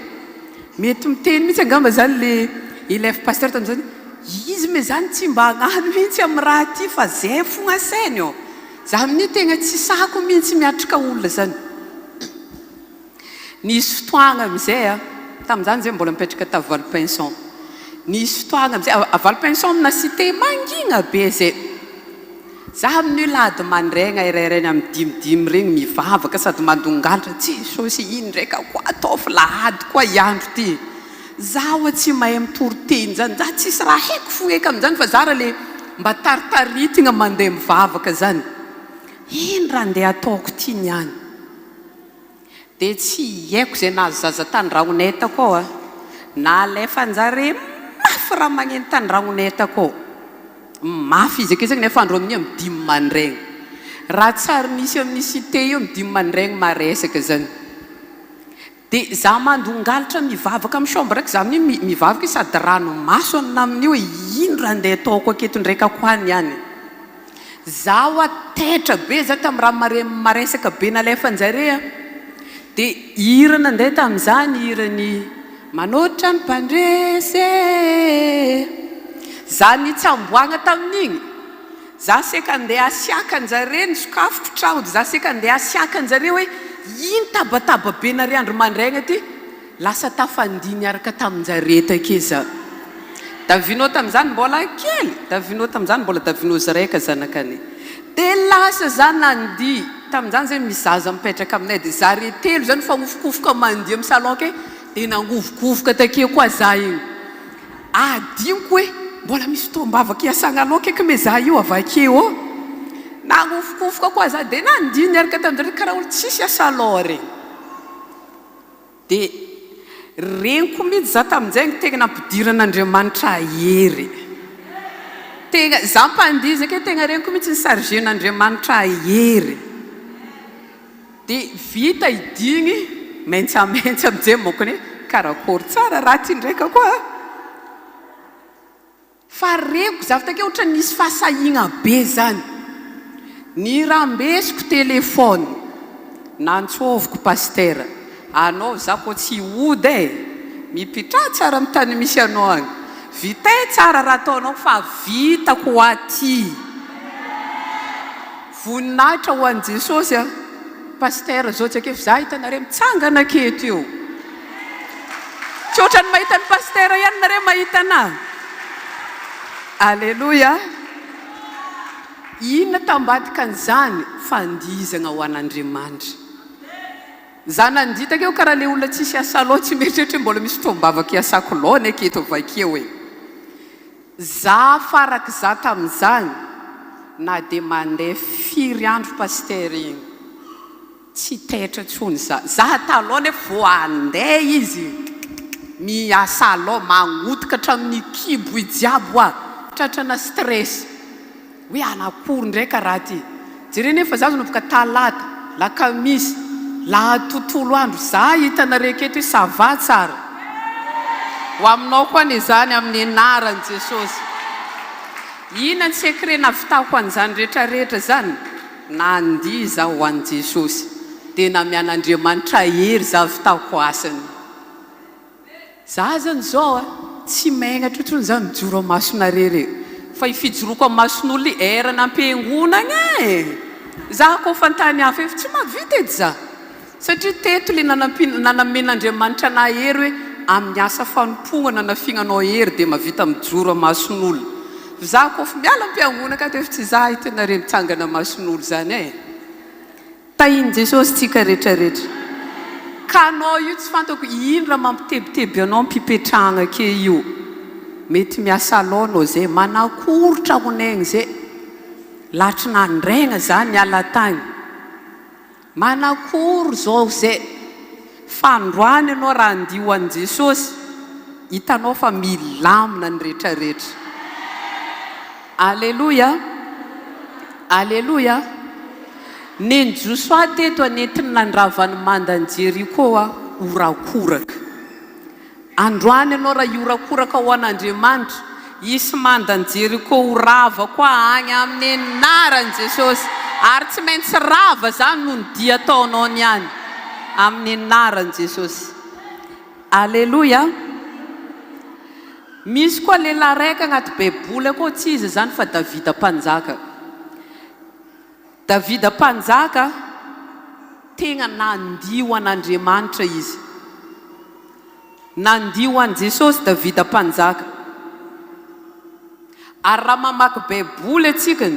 Mety miteny mihitsy angamba zany le élève pasteur tamin'izany hoe izy me zany tsy mba hagnano mihitsy amin'ny raha ty fa zay fogna sainy ô! Za amin'io tegna tsy sahako mihitsy miatrika olona zany. Nisy fotoagna amizay a, tamin'izany zay mbola mipetraka ta Valpinson, nisy fotoagna amizay, à Valpinson amina cité mangigna be zay, Za amin'io lahady mandraigna irairainy amin'ny dimidimy regny mivavaka sady mandongalitra Jesosy ino ndraika koa ataovy lahady koa i andro ty za oa tsy mahay mitory teny zany za tsisy raha haiko fo eky amin'izany fa zara le mba taritaritigna mandeha mivavaka zany ino raha ndeha ataoko ty niany Dia tsy haiko izay nahazo zaza tandragnonetako ao a! Nalefanjare mafy raha magneno tandragnonetako ao. Mafy izy akeo nefa andro amin'io amin'ny dimy mandraigny. Raha tsy ary nisy amin'ny cité io amin'ny dimy mandraigny maresaka zany. Dia za mandongalitra mivavaka amin'ny chambre ko za amin'io mivavaka sady ranomaso anona amin'io hoe ino raha andeha ataoko aketo ndraika ko any ihany. Za hoa taitra be za tam raha mare maresaka be nalefanjare a! De hira nandeha tamzany hiran'i Manoatra ny mpandresy e! Za nitsamboagna tamin'igny, za seka andeha hasiaka anjare nisokafiko tragno de za seka andeha hasiaka anjare hoe ino tabataba be nare andro mandraigna ty? Lasa tafandihy niaraka tamin-jare take za. Davino tamin'izany mbola kely, Davino tamin'izany mbola Davino Zraika zanakany. Dia lasa za nandihy, tamin'izany zay misy zaza mipetraka aminay dia zare telo zany mifamofokofoka mandihy amin'ny salon ake dia nangovokovoka take koa za iny. Adinoko hoe mbola misy fotoam-bavaka hiasagna aloha akeky me za io avakeo ô. Nangofokofoka koa za dia nandihy niaraka tamin-jareo karaha olo tsisy asa aloha regny. Dia reniko mihitsy za tamin'izay ny tegna nampidiran'Andriamanitra hery. Tegna, za mpandihy zay kay tegna reniko mihitsy ny charger-n'Andriamanitra hery. Dia vita i digny, mentsamentsa amin'izay mokony hoe karakôry tsara raha ty ndraika koa. Fa reko za avy takeo ohatran'ny nisy fahasahiagna be zany. Nirambesiko téléphone, nantsôviko Pasitera, anao za kô tsy hody e, mipitraha tsara amin'ny tany misy anao agny, vitay tsara raha ataonao fa vitako ho aty. Voninahitra ho an'i Jesosy a! Pasitera zao tsy akeo fa za hitanareo mitsangana aketo io. Tsy ohatran'ny mahita an'i Pasitera ihany nareo mahita anah. Aleloia. Inona tambadika an'izany? Fandihizagna ho an'Andriamanitra. Za nandia takeo karaha le olona tsisy asa loha tsy mieritreritra hoe mbola misy fotoam-bavaka hiasako loha anie aketo avakeo e. Za farak'za tamin'izany na dia mandeha firy andro Pasitera igny tsy taitra tsony za. Za taloha nefa vao andeha izy miasa loha magnotika hatramin'ny kibo i jiaby hoa tratrana stress. Hoe anakory ndray ka raha ty. Jereo nefa za nanomboka talata, lakamisy, lahady tontolo andro za hitanareo aketo hoe ça va tsara. Ho aminao koa anie izany amin'ny anaran'i Jesosy. Inona ny secret nahavitako an'izany rehetra rehetra izany? Nandihy za ho an'i Jesosy. Dia namian'Andriamanitra hery za havitako asany. Za azany zao a, tsy megnatra intsony za mijoro am masonareo reo, fa io fijoroako am mason'olo io erana ampiangonagna e! Za kôfa antany hafa efa tsy mahavita edy za, satria teto le nanampiana nanamen'Andriamanitra anah hery hoe amin'ny asa fanompoagna nanafignanao hery de mahavita mijoro am mason'olo, za kôfa miala ampiangonagna akato efa tsy za hitanareo mitsangana am mason'olo zany e! Tahin'i Jesosy tsika rehetra rehetra. Ka anao io tsy fantako ino raha mampitebiteby anao ampipetrahagna ake io. Mety miasa alou anao zay, manakory tragnonegny zay. Latry nandregna za niala tagny. Manakory zao zay. Fa androany ianao raha andia ho an'i Jesosy, hitanao fa milamina ny rehetra rehetra. Aleloia! Aleloia! Nen'i Josoa teto nentiny nandrava ny mandan'i Jeriko horakoraka. Androany ianao raha hihorakoraka ho an'Andriamanitra, hisy mandan'i Jeriko ho rava koa agny amin'ny anaran'i Jesosy. Ary tsy maintsy rava izany noho ny dia ataonao niany. Amin'ny anaran'i Jesosy. Aleloia! Misy koa lehilahy raika agnaty Baiboly akao, tsy iza izany fa Davida Mpanjaka. Davida Mpanjaka, tegna nandia ho an'Andriamanitra izy. Nandia ho an'i Jesosy Davida Mpanjaka. Ary raha mamaky Baiboly antsika,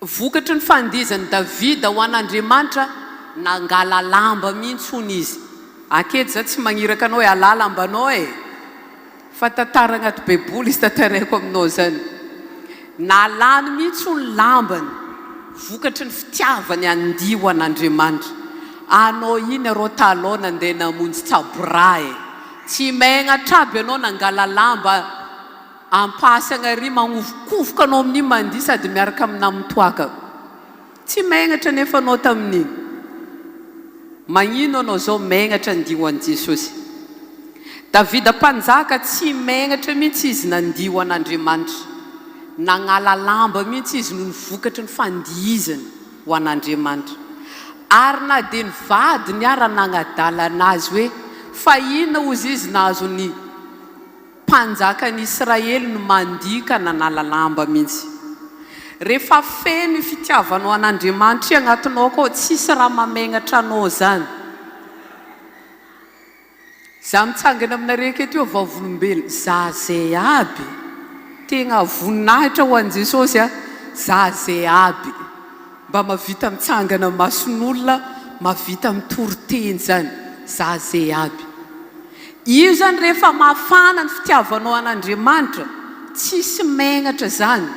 Vokatry ny fandihizan'i Davida ho an'Andriamanitra, nangala lamba mihitsy hono izy. Aketo za tsy magniraka anao hoe alà lambanao e! Fa tantara agnaty baiboly izy tantaraiko aminao zany. Nalany mihitsy hono lambany, vokatry ny fitiavany handihy ho an'Andriamanitra. Anao iny arô talôha nandeha namonjy tsaboraha e! Tsy megnatra aby anao nangala lamba. Ampasagna ary magnovokovoka anao amin'iny mandihy sady miaraka aminà mitoaka. Tsy megnatra anefa anao tamin'iny. Magnino anao zao megnatra andihy ho an'i Jesosy. Davida mpanjaka tsy megnatra mihitsy izy nandihy ho an'Andriamanitra. Nagnala lamba mihitsy izy noho ny vokatry ny fandihizany ho an'Andriamanitra. Ary na dia ny vadiny ara nagnadalana azy hoe fa inona hozy izy nahazo ny Mpanjakan'i Israely no mandihy ka nanala lamba mihitsy. Rehefa feno io fitiavanao an'Andriamanitra io agnatinao akao, tsisy raha mamegnatra anao zany. Za mitsangana aminareo aketo io vavolombelona, za zay aby, tegna voninahitra ho an'i Jesosy a, za zay aby mba mavita mitsangana mason'olona, mavita mitory teny zany, za zay aby. Io zany rehefa mafana ny fitiavanao an'Andriamanitra, tsisy megnatra zany.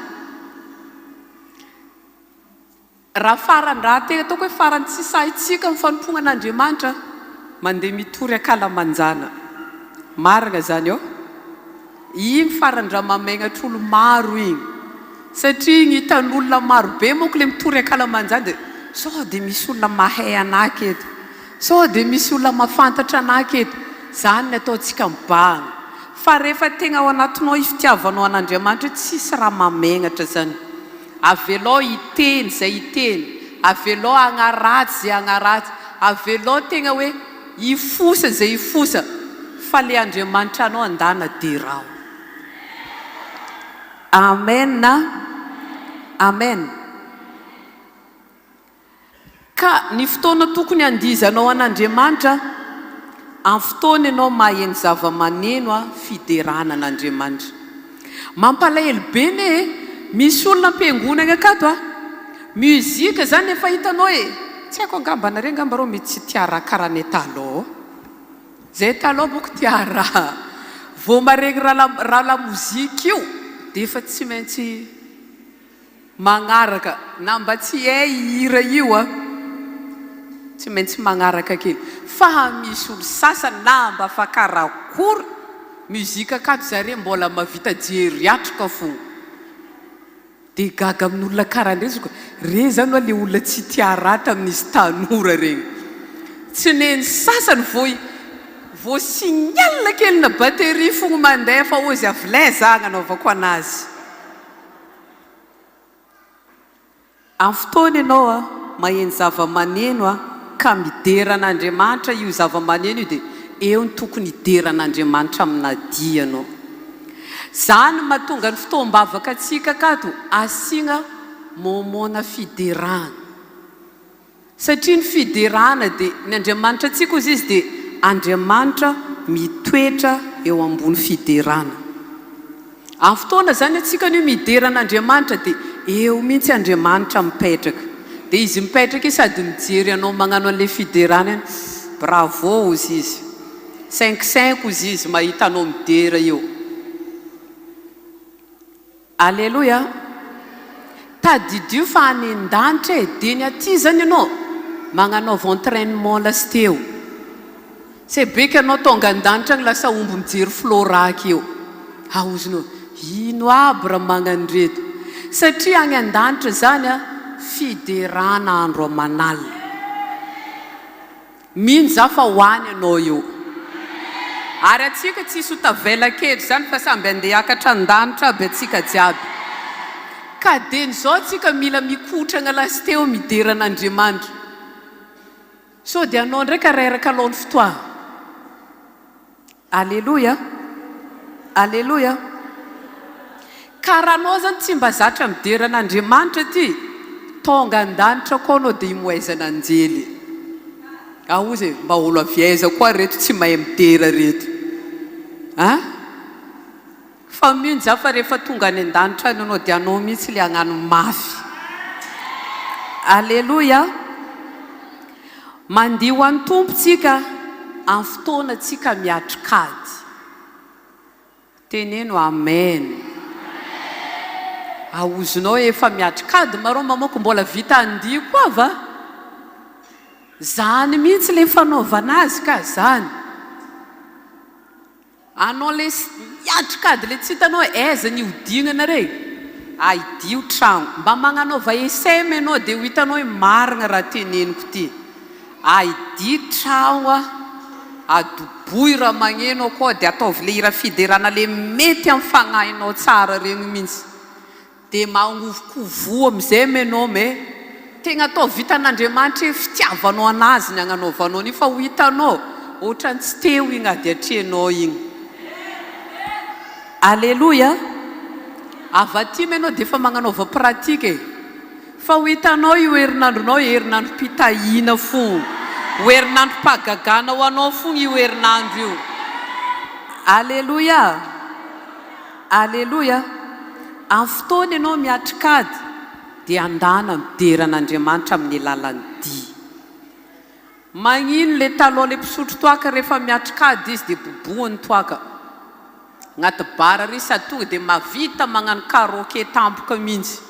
Raha farany, raha tena ataoko hoe farany tsy sahintsika amin'ny fanompoana an'Andriamanitra, mandeha mitory ankalamanjana. Marina zany ô? Iny farany raha mamegnatra olo maro iny. Satria iny hitan'olona maro be manko le mitory ankalamanjana dia sao dia misy olona mahay anah aketo. Sao dia misy olona mahafantatra anah aketo. Zany ny ataontsika mibahana. Fa rehefa tegna ao anatinao io fitiavanao an'Andriamanitra io tsisy raha mamegnatra zany. Avelao hiteny zay hiteny, avelao hagnaratsy zay hagnaratsy, avelao tegna hoe hifosa zay hifosa fa le Andriamanitra anao andana derao. Amen a! Amen. Ka ny fotoana tokony handihizanao an'Andriamanitra, amin'ny fotoana ianao maheno zava-maneno a fiderana an'Andriamanitra. Mampalahelo be ne e! Misy olona am-piangonana akato a! Musique zany efa hitanao e! Tsy haiko angamba nareo angamba reo mety tsy tia raha karaha ny talôha. Zay talôha moko tia raha. Vao maregny raha raha lamoziky io dia efa tsy maintsy magnaraka na mba tsy hay hihira io a. Tsy maintsy magnaraka kely. Fa misy olo sasany na mba fa karakory musique akato zare mbola mavita jery atroka fogna. Dia gaga amin'olona karaha ndrey zoko, rey zany hoa le olona tsy tia raha tamin'izy tanora regny. Tsy neny sasany vao vao signal kely na batterie fogna mandeha fa ozy avy laiza agnanaovako anazy. Amin'ny fotoana ianao a maheno zava-maneno a ka midera an'Andriamanitra io zava-maneno io dia eo no tokony hidera an'Andriamanitra amina dihy ianao. Zany no mahatonga ny fotoam-bavaka antsika akato asiagna moment-na fiderana. Satria ny fiderana dia, ny Andriamanitra antsika hozy izy dia Andriamanitra mitoetra eo ambony fiderana. Amin'ny fotoana izany antsika anio midera an'Andriamanitra dia eo mihitsy Andriamanitra mipetraka. Dia izy mipetraka io sady mijery anao magnano an'ilay fiderana iny, bravo hozy izy. Cinq cinq hozy izy mahita anao midera eo. Aleloia! Tadidio fa any an-danitra e, dia ny aty zany ianao magnanaova entrainement lasteo. C'est be ka anao tonga an-danitra agny lasa omby mijery floraky eo. Ahozonao, ino aby raha magnano reto? Satria agny an-danitra zany a, fiderana andro aman'alina. Mino za fa ho any ianao io. Ary atsika tsisy ho tavela kely zany fa samby andeha hiakatra an-danitra aby atsika jiaby. Ka deny zao atsika mila mikotragna lasteo midera an'Andriamanitra. Sao dia anao ndraika reraka alohan'ny fotoagna. Aleloia! Aleloia! Ka raha anao zany tsy mba zatra midera an'Andriamanitra aty, tonga an-danitra koa anao dia imohezana anjely. Ahoza e, mba olo avy aiza koa reto tsy mahay midera reto? An? Fa mino za fa rehefa tonga any an-danitra any anao dia anao mihitsy le hagnano mafy. Aleloia! Mandihy ho an'ny Tompo tsika amin'ny fotoana tsika miatrik'ady. Teneno Amen. Ahozonao efa miatrik'ady marô mamanko mbola vita andihy koa va? Zany mihitsy le fanaovana azy ka zany. Anao lesy miatrik'ady le tsy hitanao hoe aiza ny hiodignana re? Aidio tragno. Mba magnanaova essai enao de ho hitanao hoe marigna raha teneniko ty. Aidio tragno a, adoboy raha magneno akao de ataovy le hira fiderana le mety am fagnahinao tsara regny mintsy. Dia mangovokovoa amizay menao me tegna atao vitan'Andriamanitra e fitiavanao anazy ny agnanaovanao an'io fa ho hitanao otrany tsy teo igny ady atrehinao igny. Aleloia! Avy aty menao dia efa magnanaova pratique e! Fa ho hitanao io herinandronao herinandrom-pitahiana fogna, ho herinandrom-pahagagana ho anao fogna io herinandro io. Aleloia! Aleloia! Amin'ny fotoana ianao miatrik'ady dia andana midera an'Andriamanitra amin'ny alalan'ny dihy. Magnino le talon le mpisotro toaka rehefa miatrik'ady izy dia bobohany toaka agnaty bar ary sady tonga dia mahavita magnano karaoke tampoka mihitsy.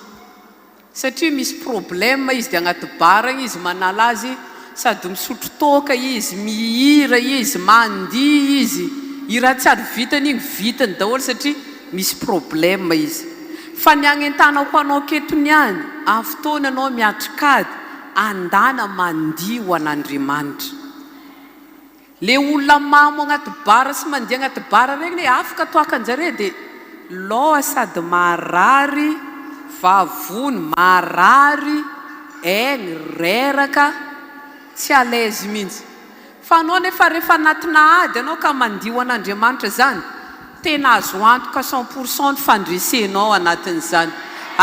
Satria misy problème izy dia agnaty bar agny izy manala azy sady misotro toaka izy, mihira izy, mandihy izy, i raha tsy ary vitany igny vitany daholo satria misy problème izy. Fa ny agnentanako anao aketo niany, amin'ny fotoana anao miatrik'ady, andana mandihy ho an'Andriamanitra. Le olona mamo agnaty bar sy mandihy agnaty bar regny ne afaka toakanjare de loha sady marary, vavony marary, aigny reraka, tsy à l'aise mintsy. Fa anao nefa refa anatina ady anao ka mandihy ho an'Andriamanitra zany, tena azo antoka 100 pour cent ny fandresenao anatin'izany.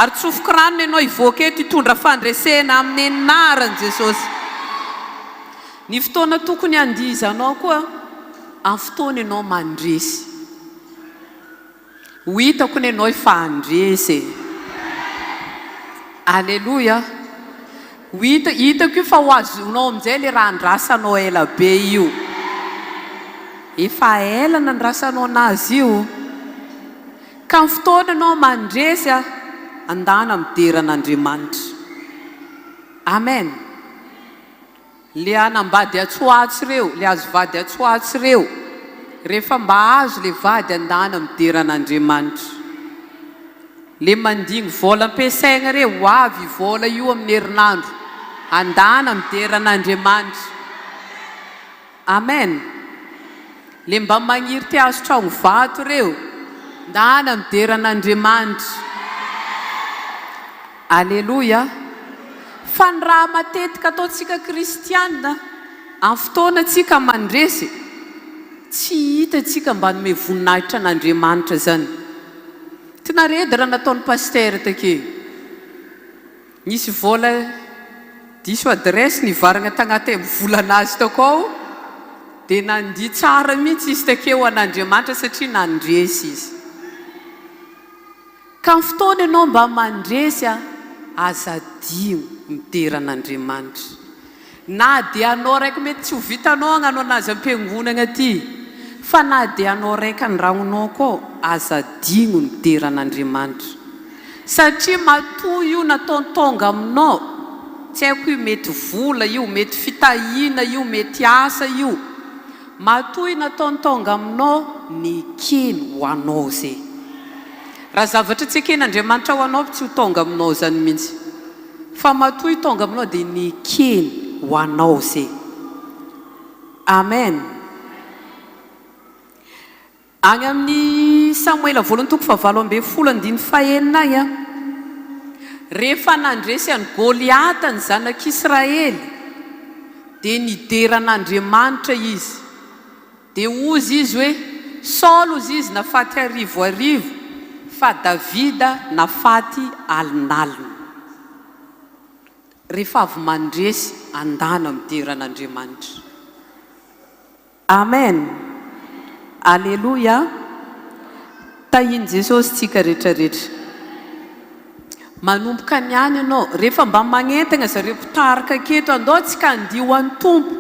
Ary tsofiko ranony ianao hivoaka eto hitondra fandresena amin'ny anaran'i Jesosy. Ny fotoana tokony handihizanao koa amin'ny fotoana ianao mandresy. Ho hitako ny ianao efa handresy e. Aleloia. Ho hita, hitako io fa ho azonao amin'izay ilay raha andrasanao ela be io. Efa ela nandrasanao anazy io. Ka ny fotoana ianao mandresy a, andana midera an'Andriamanitra. Amen. Le hanambady atsy ho atsy reo, le azo vady atsy ho atsy reo, rehefa mba azo le vady andana midera an'Andriamanitra. Le mandigny vola ampiasaigna re, ho avy io vola io amin'ny herinandro, andana midera an'Andriamanitra. Amen! Le mba magniry te hahazo tragno vato reo, ndana midera an'Andriamanitra. Aleloia! Fa ny raha matetika ataontsika kristiana, amin'ny fotoana tsika mandresy, tsy hita tsika mba hanome voninahitra an'Andriamanitra zany. Tinaredy raha nataon'i Pasitera take. Nisy vola diso adresse nivarigna tagnatin'ny volanazy takao dia nandia tsara mihitsy izy takeo an'Andriamanitra satria nandresy izy. Ka ny fotoana ianao mba mandresy a, aza adino midera an'Andriamanitra. Na dia anao raiky mety tsy ho vitanao hagnano anazy am-piangonagna aty, fa na dia anao raiky an-dragnonao koa aza adino midera an'Andriamanitra. Satria matoa io nataony tonga aminao, tsy haiko io mety vola io, mety fitahiana io, mety asa io, matoa io nataony tonga aminao, nekeny ho anao zay. Raha zavatra tsy eken'Andriamanitra ho anao tsy ho tonga aminao zany mihitsy. Fa matoa io tonga aminao dia nekeny ho anao zay. Amen. Any amin'ny Samoela voalohany toko fahavalo ambinifolo andininy fahenina any an, rehefa nandresy an'i Goliata ny zanak'Israely dia nidera an'Andriamanitra izy. Dia hozy izy hoe, Saoly hozy izy nafaty arivoarivo, fa Davida nafaty alinalina. Rehefa avy mandresy, andana midera an'Andriamanitra. Amen! Aleloia! Tahin'i Jesosy tsika rehetra rehetra. Manomboka ny any ianao, rehefa mba magnentagna zareo mpitarika aketo, andao tsika handihy ho an'i Tompo,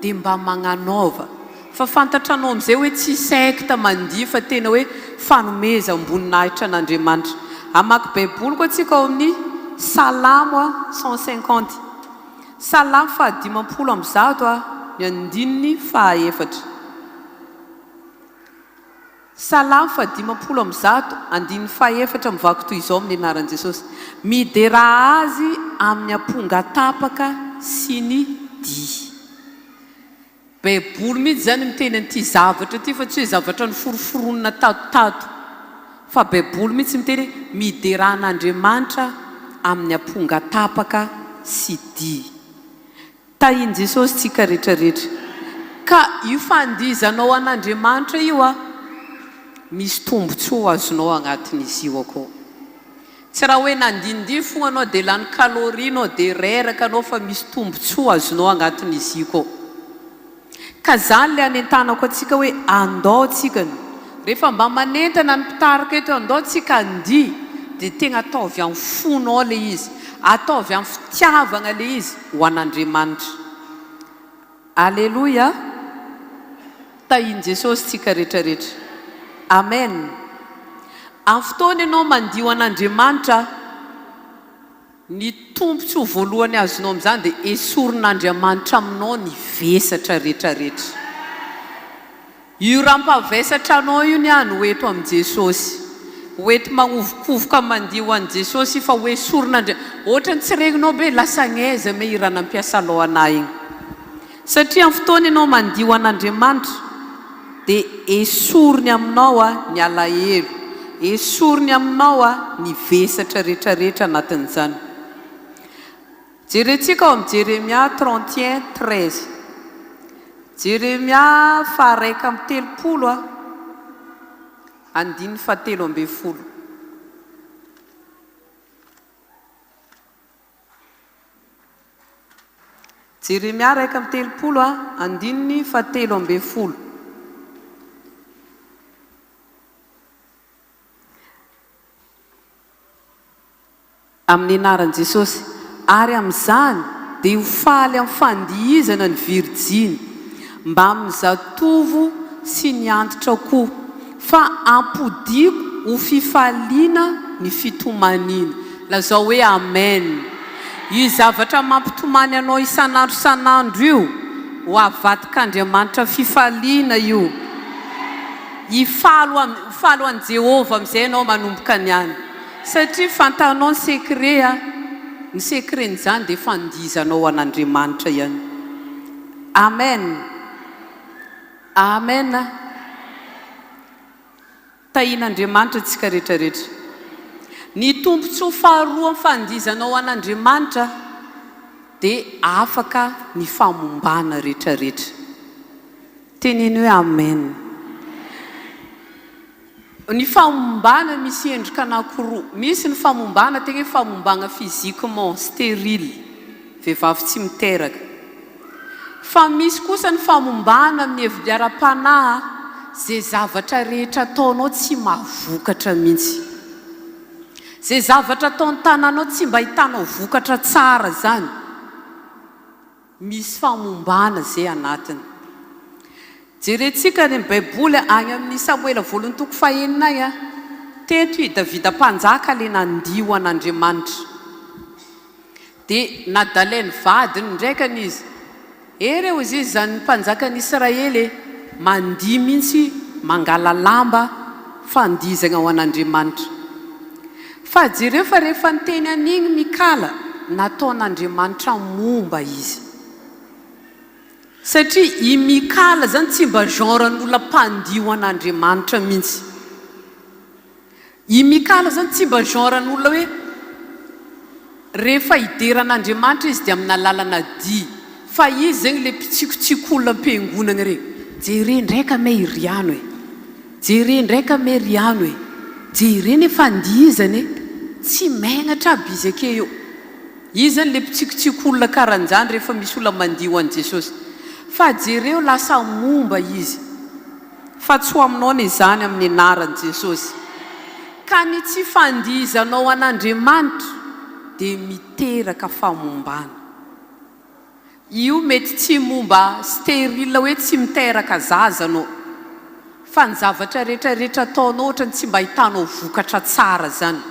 dia mba magnanaova. Fa fantatranao amin'izay hoe tsy secte mandihy fa tena hoe fanomezam-boninahitra an'Andriamanitra. Hamaky baiboly koa tsika ao amin'ny Salamo 150. Salamo faha 150 ny andininy faha efatra. Salamo faha 150, andininy fahefatra mivaky toy izao amin'ny anaran'i Jesosy, Miderà Azy amin'ny ampongatapaka sy ny dihy. Baiboly mihitsy izany miteny an'ity zavatra ity fa tsy hoe zavatra noforoforonina tato tato. Fa Baiboly mihitsy miteny hoe miderà an'Andriamanitra amin'ny ampongatapaka sy dihy. Tahin'i Jesosy tsika rehetra rehetra. Ka io fandihizanao an'Andriamanitra io a, misy tombotsoa azonao agnatin'izy io akao. Tsy raha hoe nandindihy fogna anao dia lany calorie anao dia reraka anao fa misy tombotsoa azonao agnatin'izy io kao. Ka zany le anentanako antsika hoe andao tsika rehefa mba manentana ny mpitarika eto andao tsika andihy dia tegna ataovy amin'ny fonao le izy, ataovy amin'ny fitiavagna le izy ho an'Andriamanitra. Aleloia! Tahin'i Jesosy tsika rehetra rehetra. Amen! Amin'ny fotoana ianao mandihy ho an'Andriamanitra, Ny tombontsoa voalohany azonao amin'izany dia esorin'Andriamanitra aminao ny vesatra rehetrarehetra. Io rampavesatra anao io ny ahy no eto amin'i Jesosy. Ho ety magnovokovoka mandihy ho an'i Jesosy fa ho esorin'Andria. Ohatran'ny tsy regninao be lasa agnaiza me i raha nampiasa loha anah igny. Satria amin'ny fotoana ianao mandihy ho an'Andriamanitra dia esoriny aminao ny alahelo, esoriny aminao ny vesatra rehetrarehetra anatin'izany. Jerentsika ao amin'ny Jeremia 31, 13. Jeremia faha 31, andininy fahatelo ambinifolo. Jeremia 31 andininy fahatelo ambinifolo. Amin'ny anaran'i Jesosy. Ary amin'izany dia ho faly amin'ny fandihizana ny virijiny, mbamin'ny zatovo sy ny antitra koa, fa hampodiako ho fifaliana ny fitomaniana. Lazao hoe Amen. Io zavatra mampitomany anao isan'andro isan'andro io, ho avadik'Andriamanitra fifaliana io. Hifaly ho faly ho an'i Jehovah amin'izay ianao manomboka ny any. Satria fantanao ny secret a, ny secret-n'izany dia fandihizanao an'Andriamanitra ihany. Amen. Amen. Tahian'Andriamanitra antsika rehetra rehetra. Ny tombontsoa faharoa amin'ny fandihizanao an'Andriamanitra dia afaka ny famombana rehetra rehetra. Teneno hoe Amen. Ny famombana misy endrika anankiroa. Misy ny famombana tegna hoe famombagna physiquement, stérile, vehivavy tsy miteraka. Fa misy kosa ny famombana amin'ny heviny ara-panahy, ze zavatra rehetra ataonao tsy mahavokatra mihitsy. Ze zavatra ataon'ny tananao tsy mba ahitanao vokatra tsara zany. Misy famombana ze anatiny. Jerentsika any amin'ny baiboly any amin'ny Samoela voalohany toko fahenina any a, teto i Davida mpanjaka le nandia ho an'Andriamanitra. Dia nadalain'ny vadiny ndraikany izy. E re hozy izy zany mpanjakan'ny Israely e, mandia mihitsy mangala lamba fandihizagna ho an'Andriamanitra. Fa jereo fa rehefa niteny an'igny Mikala, nataon'Andriamanitra momba izy. Satria i Mikala zany tsy mba genre n'olona mpandihy ho an'Andriamanitra mihitsy. I Mikala zany tsy mba genre n'olona hoe rehefa hidera an'Andriamanitra izy dia amina lalana dihy. Fa izy zegny le mpitsikotsiko olona am-piangonagna regny. Jere ndraika ame i Riano e. Jere ndraika ame ry ano e! Jerena e fandihizana e! Tsy megnatra aby izy ake eo. Izy zany le mpitsikotsiko olona karanjany rehefa misy olona mandihy ho an'i Jesosy. Fa jereo lasa momba izy. Fa tsy ho aminao anie izany amin'ny anaran'i Jesosy. Ka ny tsy fandihizanao an'Andriamanitra dia miteraka famombana. Io mety tsy momba sterile hoe tsy miteraka zaza anao fa ny zavatra rehetra rehetra ataonao ohatrany tsy mba ahitanao vokatra tsara zany.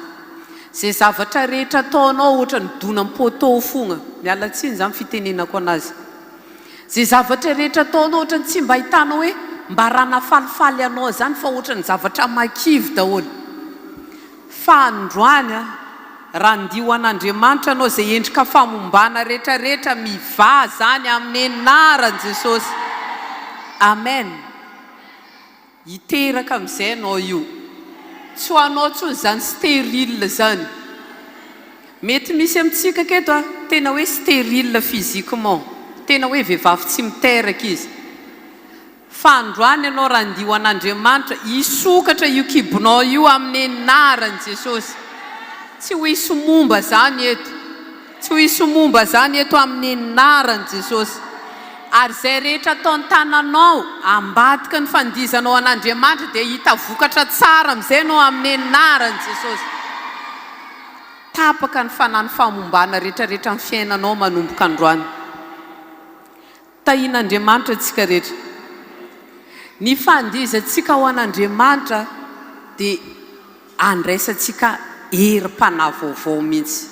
Ze zavatra rehetra ataonao ohatrany donam-poteau fogna, miala tsiny zany fitenenako anazy. Ze zavatra rehetra ataonao ohatrany tsy mba ahitanao hoe mba raha nahafalifaly anao zany fa ohatrany zavatra mahakivy daholo. Fa androany an, raha handia ho an'Andriamanitra anao izay endrika famombana rehetra rehetra mivaha zany amin'ny anaran'i Jesosy. Amen. Hiteraka amin'izay anao io. Tsy ho anao intsony izany stérile izany. Mety misy amintsika aketo an, tena hoe stérile physiquement, tena hoe vehivavy tsy miteraka izy. Fa androany ianao raha handia ho an'Andriamanitra, hisokatra io kibonao io amin'ny anaran'i Jesosy. Tsy ho hisy momba izany eto. Tsy ho hisy momba izany eto amin'ny anaran'i Jesosy. Ary izay rehetra ataon'ny tananao ambadika ny fandihizanao an'Andriamanitra dia hahita vokatra tsara amin'izay ianao amin'ny anaran'i Jesosy. Tapaka ny fanahy ny famombana rehetrarehetra amin'ny fiainanao manomboka androany. Tahian'Andriamanitra antsika rehetra. Ny fandihizantsika ho an'Andriamanitra dia andraisantsika herim-panahy vaovao mihitsy.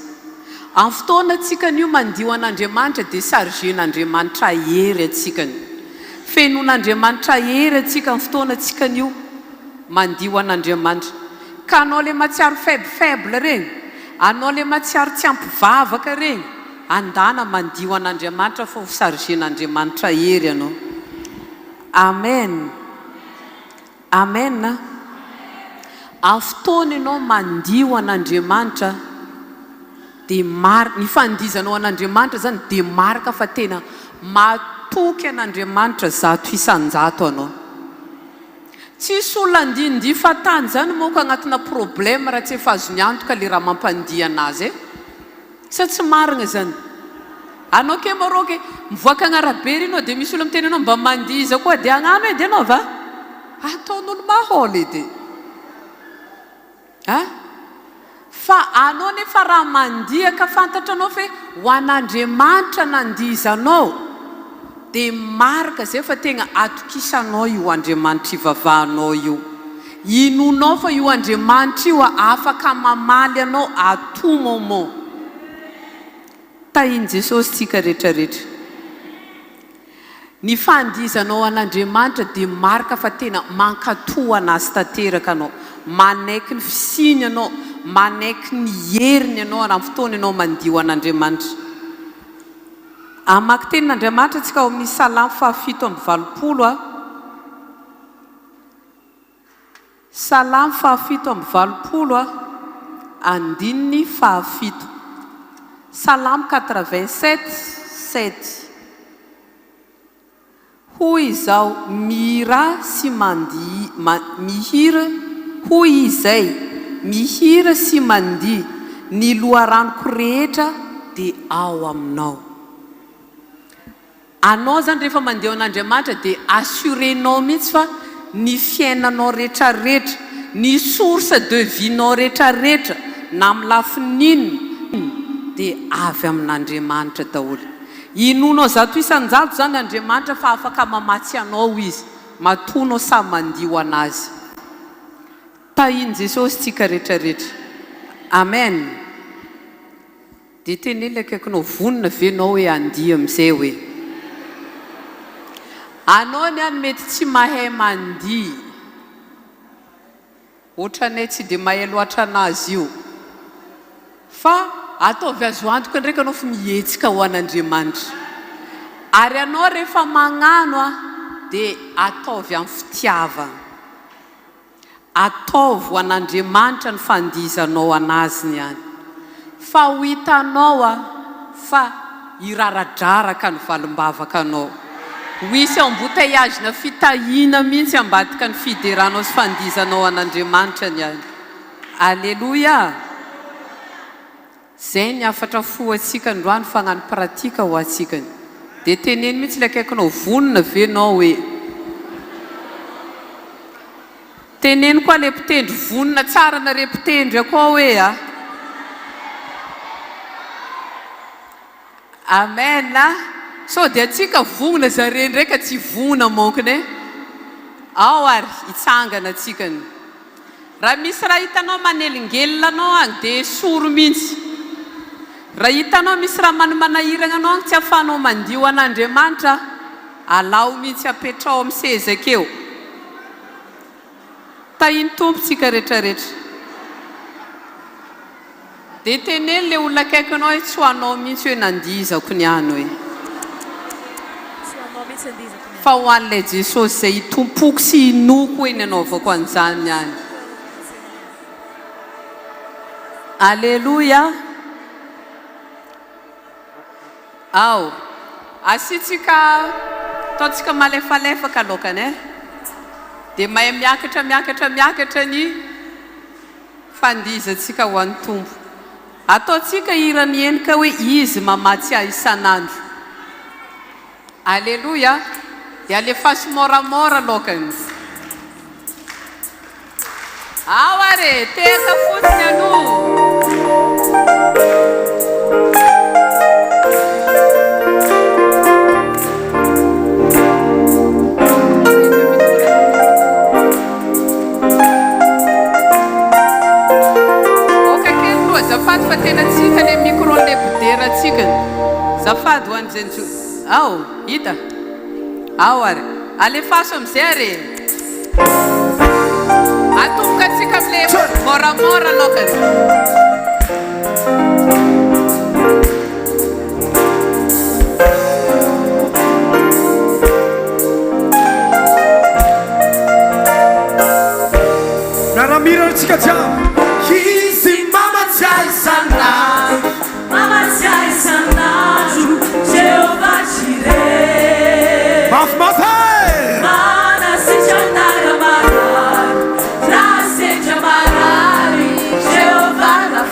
Amin'ny fotoana antsika anio mandihy ho an'Andriamanitra dia charger-n'Andriamanitra hery antsika anio. Fenoin'Andriamanitra hery antsika amin'ny fotoana antsika anio mandihy ho an'Andriamanitra. Ka anao ilay mahatsiaro faible faible ireny, anao ilay mahatsiaro tsy ampy vavaka ireny, Andana mandio an'Andriamanitra fa ho charger-n'Andriamanitra hery ianao. Amen. Amen a. Amin'ny fotoana ianao mandio an'Andriamanitra dia mar, ny fandihizanao an'Andriamanitra izany dia marika fa tena matoky an'Andriamanitra 100% anao. Tsisy olona andindihy fahatany izany manko agnatina problème raha tsy efa azony antoka le raha mampandihy anazy e. Sa tsy marigna zany? Anao ke marô ke mivoaka agnarabe ry nao de misy olo miteny anao mba mandihiza koa de agnano edy anao va? Ataon'olo mahôly edy a! Fa anao nefa raha mandiha ka fantatranao fe ho an'Andriamanitra nandihizanao dia marika izay fa tegna atokisanao io Andriamanitra ivavahanao io. Inoanao fa io Andriamanitra io afaka mamaly anao à tout moment. Tahin'i Jesosy tsika retraretra. Ny fandihizanao an'Andriamanitra dia marika fa tena mankatò an'Azy tanteraka anao. Manaiky ny fisiany ianao, manaiky ny heriny ianao raha amin'ny fotoana ianao mandihy ho an'Andriamanitra. Hamaky tenin'Andriamanitra isika ao amin'ny Salamo faha 87 a. Salamo faha 87 a, andininy fahafito. Salamo 87, sept. Hoy izao, Mihirà sy mandihy, ma, mihira, hoy izy izay, mihira sy mandihy, ny loharanoko rehetra dia ao aminao. Anao zany rehefa mandeha ao an'Andriamanitra dia assurer-nao mihitsy fa ny fiainanao retraretra, ny source de vie-nao retraretra na amin'ny lafiny inona dia avy amin'Andriamanitra daholo. Inoanao 100% zany Andriamanitra fa afaka mamatsy anao Izy matoa anao sahy mandio an'Azy. Tahin'i Jesosy tsika retraretra. Amen. Dia teneno ilay akaikinao, vonona ve nao hoe handihy amin'izay hoe? Anao ny any mety tsy mahay mandihy. Ohatranay tsy dia mahay loatra anazy io. Fa ataovy azo antoka ndraiky anao fa mihetsika ho an'Andriamanitra. Ary anao rehefa magnano dia ataovy amin'ny fitiavana. Ataovy ho an'Andriamanitra ny fandihizanao an'Azy ny any. Fa ho hitanao a fa hiraradraraka ny valimbavaka anao. Ho hisy embouteillage-na fitahiana mihitsy ambadika ny fideranao sy fandihizanao an'Andriamanitra ny any. Aleloia! Zay ny hafatra fo antsika androany fa hagnano pratique ho antsika. Dia teneno mihitsy ilay akaikinao vonona ve nao hoe. Teneno koa le mpitendry vonona tsara nareo mpitendry akao hoe a. Amen a! Sao dia antsika vognona zare ndray ka tsy vognona mankony e! Ao ary hitsangana antsika ny. Raha misy raha hitanao manelingelina anao agny dia esory mihitsy. Raha hitanao misy raha manahiragna anao agny tsy ahafahanao mandio an'Andriamanitra, alao mihitsy apetraho amin'ny seza akeo. Tahin'ny Tompo tsika retraretra. Dia teneno le olona akaiky anao hoe tsy ho anao mihitsy hoe nandihizako ny any hoe. Tsy ho anao mihitsy nandihizako ny any. Fa ho an'ilay Jesosy izay itompoko sy inoako hoe ny anaovako an'izany ny any. Aleloia. Ao. Asiantsika, ataontsika malefalefaka alokany eh. Dia mahay miakatra miakatra miakatra ny fandihizantsika ho an'ny Tompo. Ataontsika hira mihenika hoe Izy mamatsy ahy isan'andro. Aleloia. Dia alefaso moramora alokany. Ao ary e! Tehaka fotsiny aloha. Aoka kely aloha azafady fa tena tsy hita le micro an'le mpidera antsika. Azafady ho an'izay njo- Ao, hita? Ao ary. Alefaso amizay ary e. Atomboka antsika amle moramora alokany. Miara-mihira antsika jiaby. Izy mamatsy ahy isan'andro. Mamatsy ahy isan'andro Jehovah Jireh. Mafimafy e! Manasitrana raha marary, raha sendra marary Jehovah Rapha.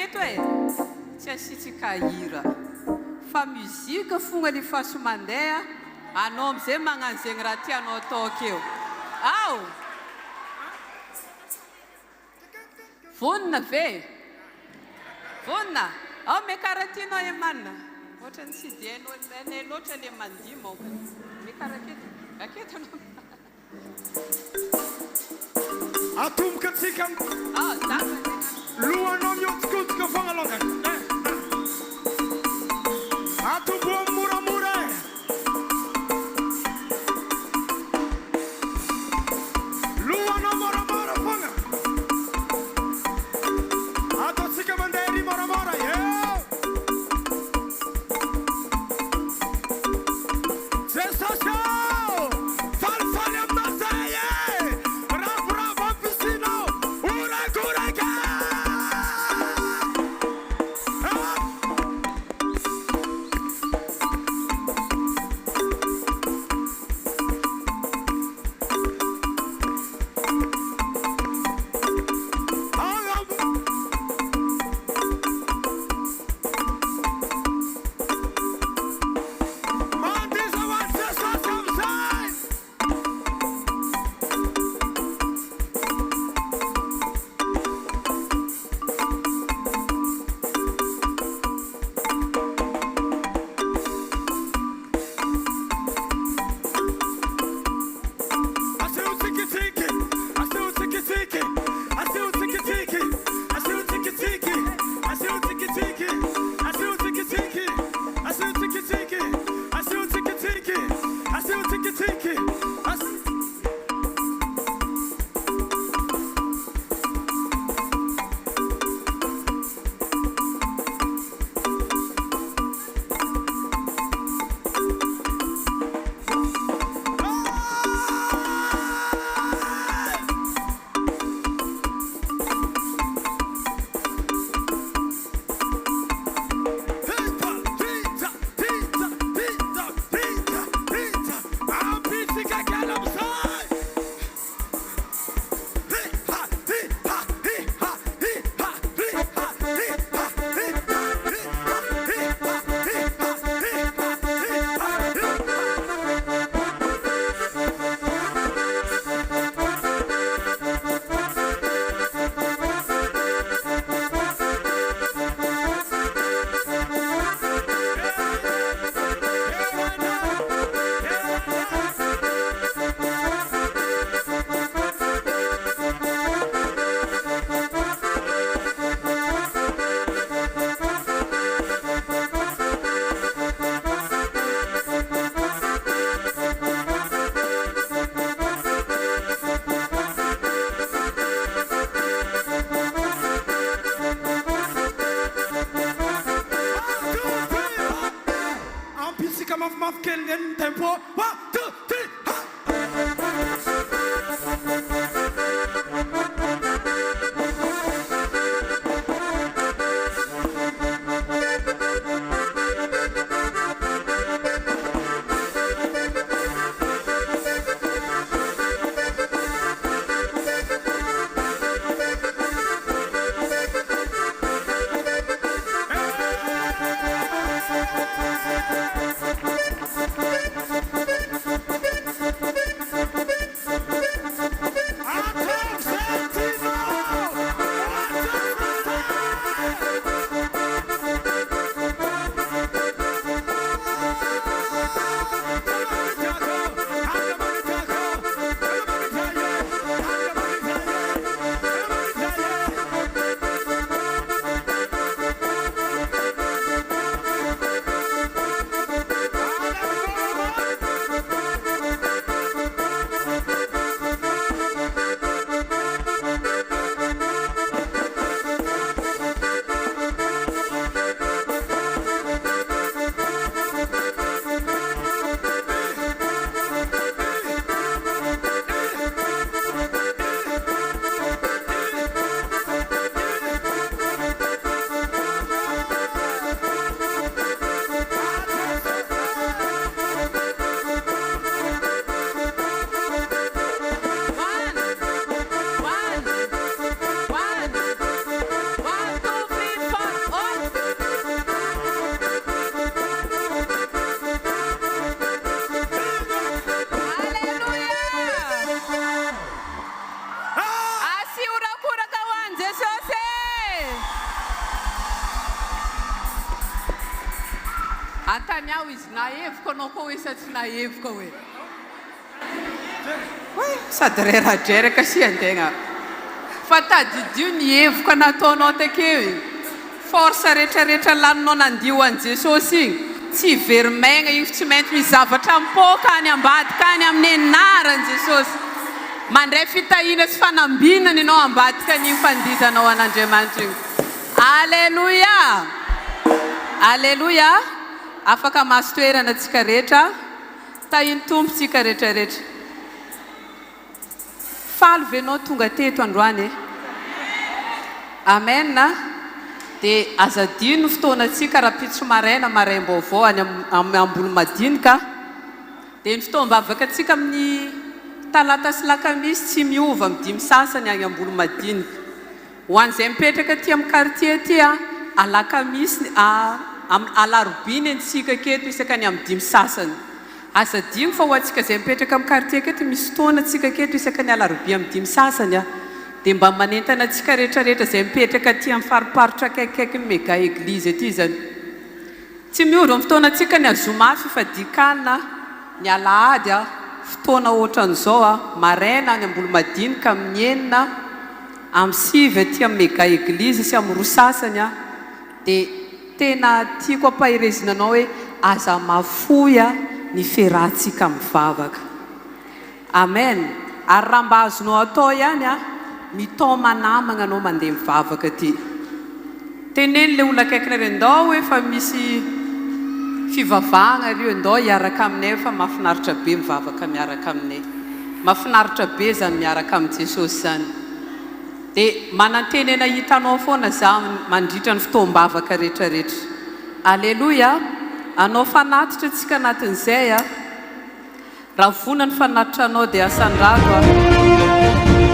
eto e! Tsy asiantsika hira fa musique fogna alefaso mandeha, anao amizay magnano zegny raha tianao atao akeo. Ao! Vonona ve? Vonona? Ao miakara aty ianao Eman. Ohatran'ny tsy dia hainao hainay loatra le mandihy manko. Miakara aketo. Aketo ianao. Atomboka antsika am. Ah, za Lohanao mihodinkodika foagna alongany eh. Atomboha moramora eh. Lohanao moramora foagna. Ataontsika mandeha ery moramora eo. Jesosy ô! Falifaly aminao zahay e! Ravoravo amin'ny fisianao! Horakoraka! Mandiza ho an'i Jesosy amin'izay! Aseho tsikitsiky, aseho tsikitsiky, aseho tsikitsiky, aseho tsikitsiky, aseho tsikitsiky, aseho tsikitsiky, aseho tsikitsiky, aseho tsikitsiky, aseho tsikitsiky, ase. Ampitsika mafimafy kely neny ny tempo. One, two, three, ha! Nahevoka anao koa hoe sa tsy nahevoka hoe? Oay, sady reradreraka sy antegna. Fa tadidio ny hevoka nataonao takeo igny. Force retraretra laninao nandio an'i Jesosy igny, tsy very maigna igny fa tsy maintsy misy zavatra mipoaka any ambadika any amin'ny anaran'i Jesosy. Mandray fitahiana sy fanambinana ianao ambadika an'igny fandihizanao an'Andriamanitra igny. Aleloia! Aleloia! Afaka mahazo toerana tsika rehetra. Tahin'ny Tompo tsika retraretra. Faly ve nao tonga teto androany e? Amen a! Dia aza adino ny fotoanantsika rahampitso maraina maraim-baovao any amin'ny Ambolomadinika. Dia ny fotoam-bavaka antsika amin'ny talata sy lakamisy tsy miova amin'ny dimy sasany any Ambolomadinika. Ho an'izay mipetraka aty amin'ny quartier aty a, alakamisy a, amin'ny alarobia ny antsika aketo isaka ny amin'ny dimy sasany. Aza adino fa ho antsika izay mipetraka amin'ny quartier aketo misy fotoana antsika aketo isaka ny alarobia amin'ny dimy sasany a. Dia mba manentana antsika rehetra rehetra izay mipetraka aty amin'ny fariparitra akaikikaikin'ny mega eglise aty izany. Tsy miova amin'ny fotoanantsika ny azoma fifadian-kanina, ny alahady a, fotoana ohatran'izao a, maraina any Ambolomadinika amin'ny enina, amin'ny sivy aty amin'ny mega eglise sy amin'ny roa sasany a, dia tena tiako ampaherezina anao hoe aza mahafoy a ny fiarahantsika mivavaka. Amen! Ary raha mba azonao atao ihany a, mitaoma namagna anao mandeha mivavaka aty. Teneno le olona akaikinareo ndao efa misy fivavahagna ary io ndao hiaraka aminay fa mahafinaritra be mivavaka miaraka aminay. Mahafinaritra be zany miaraka amin'i Jesosy zany. Dia manantenena hahita anao foana za mandritra ny fotoam-bavaka retraretra. Aleloia! Hanao fanatitra tsika anatin'izay a. Raha vonona ny fanatitra anao dia asandrato a.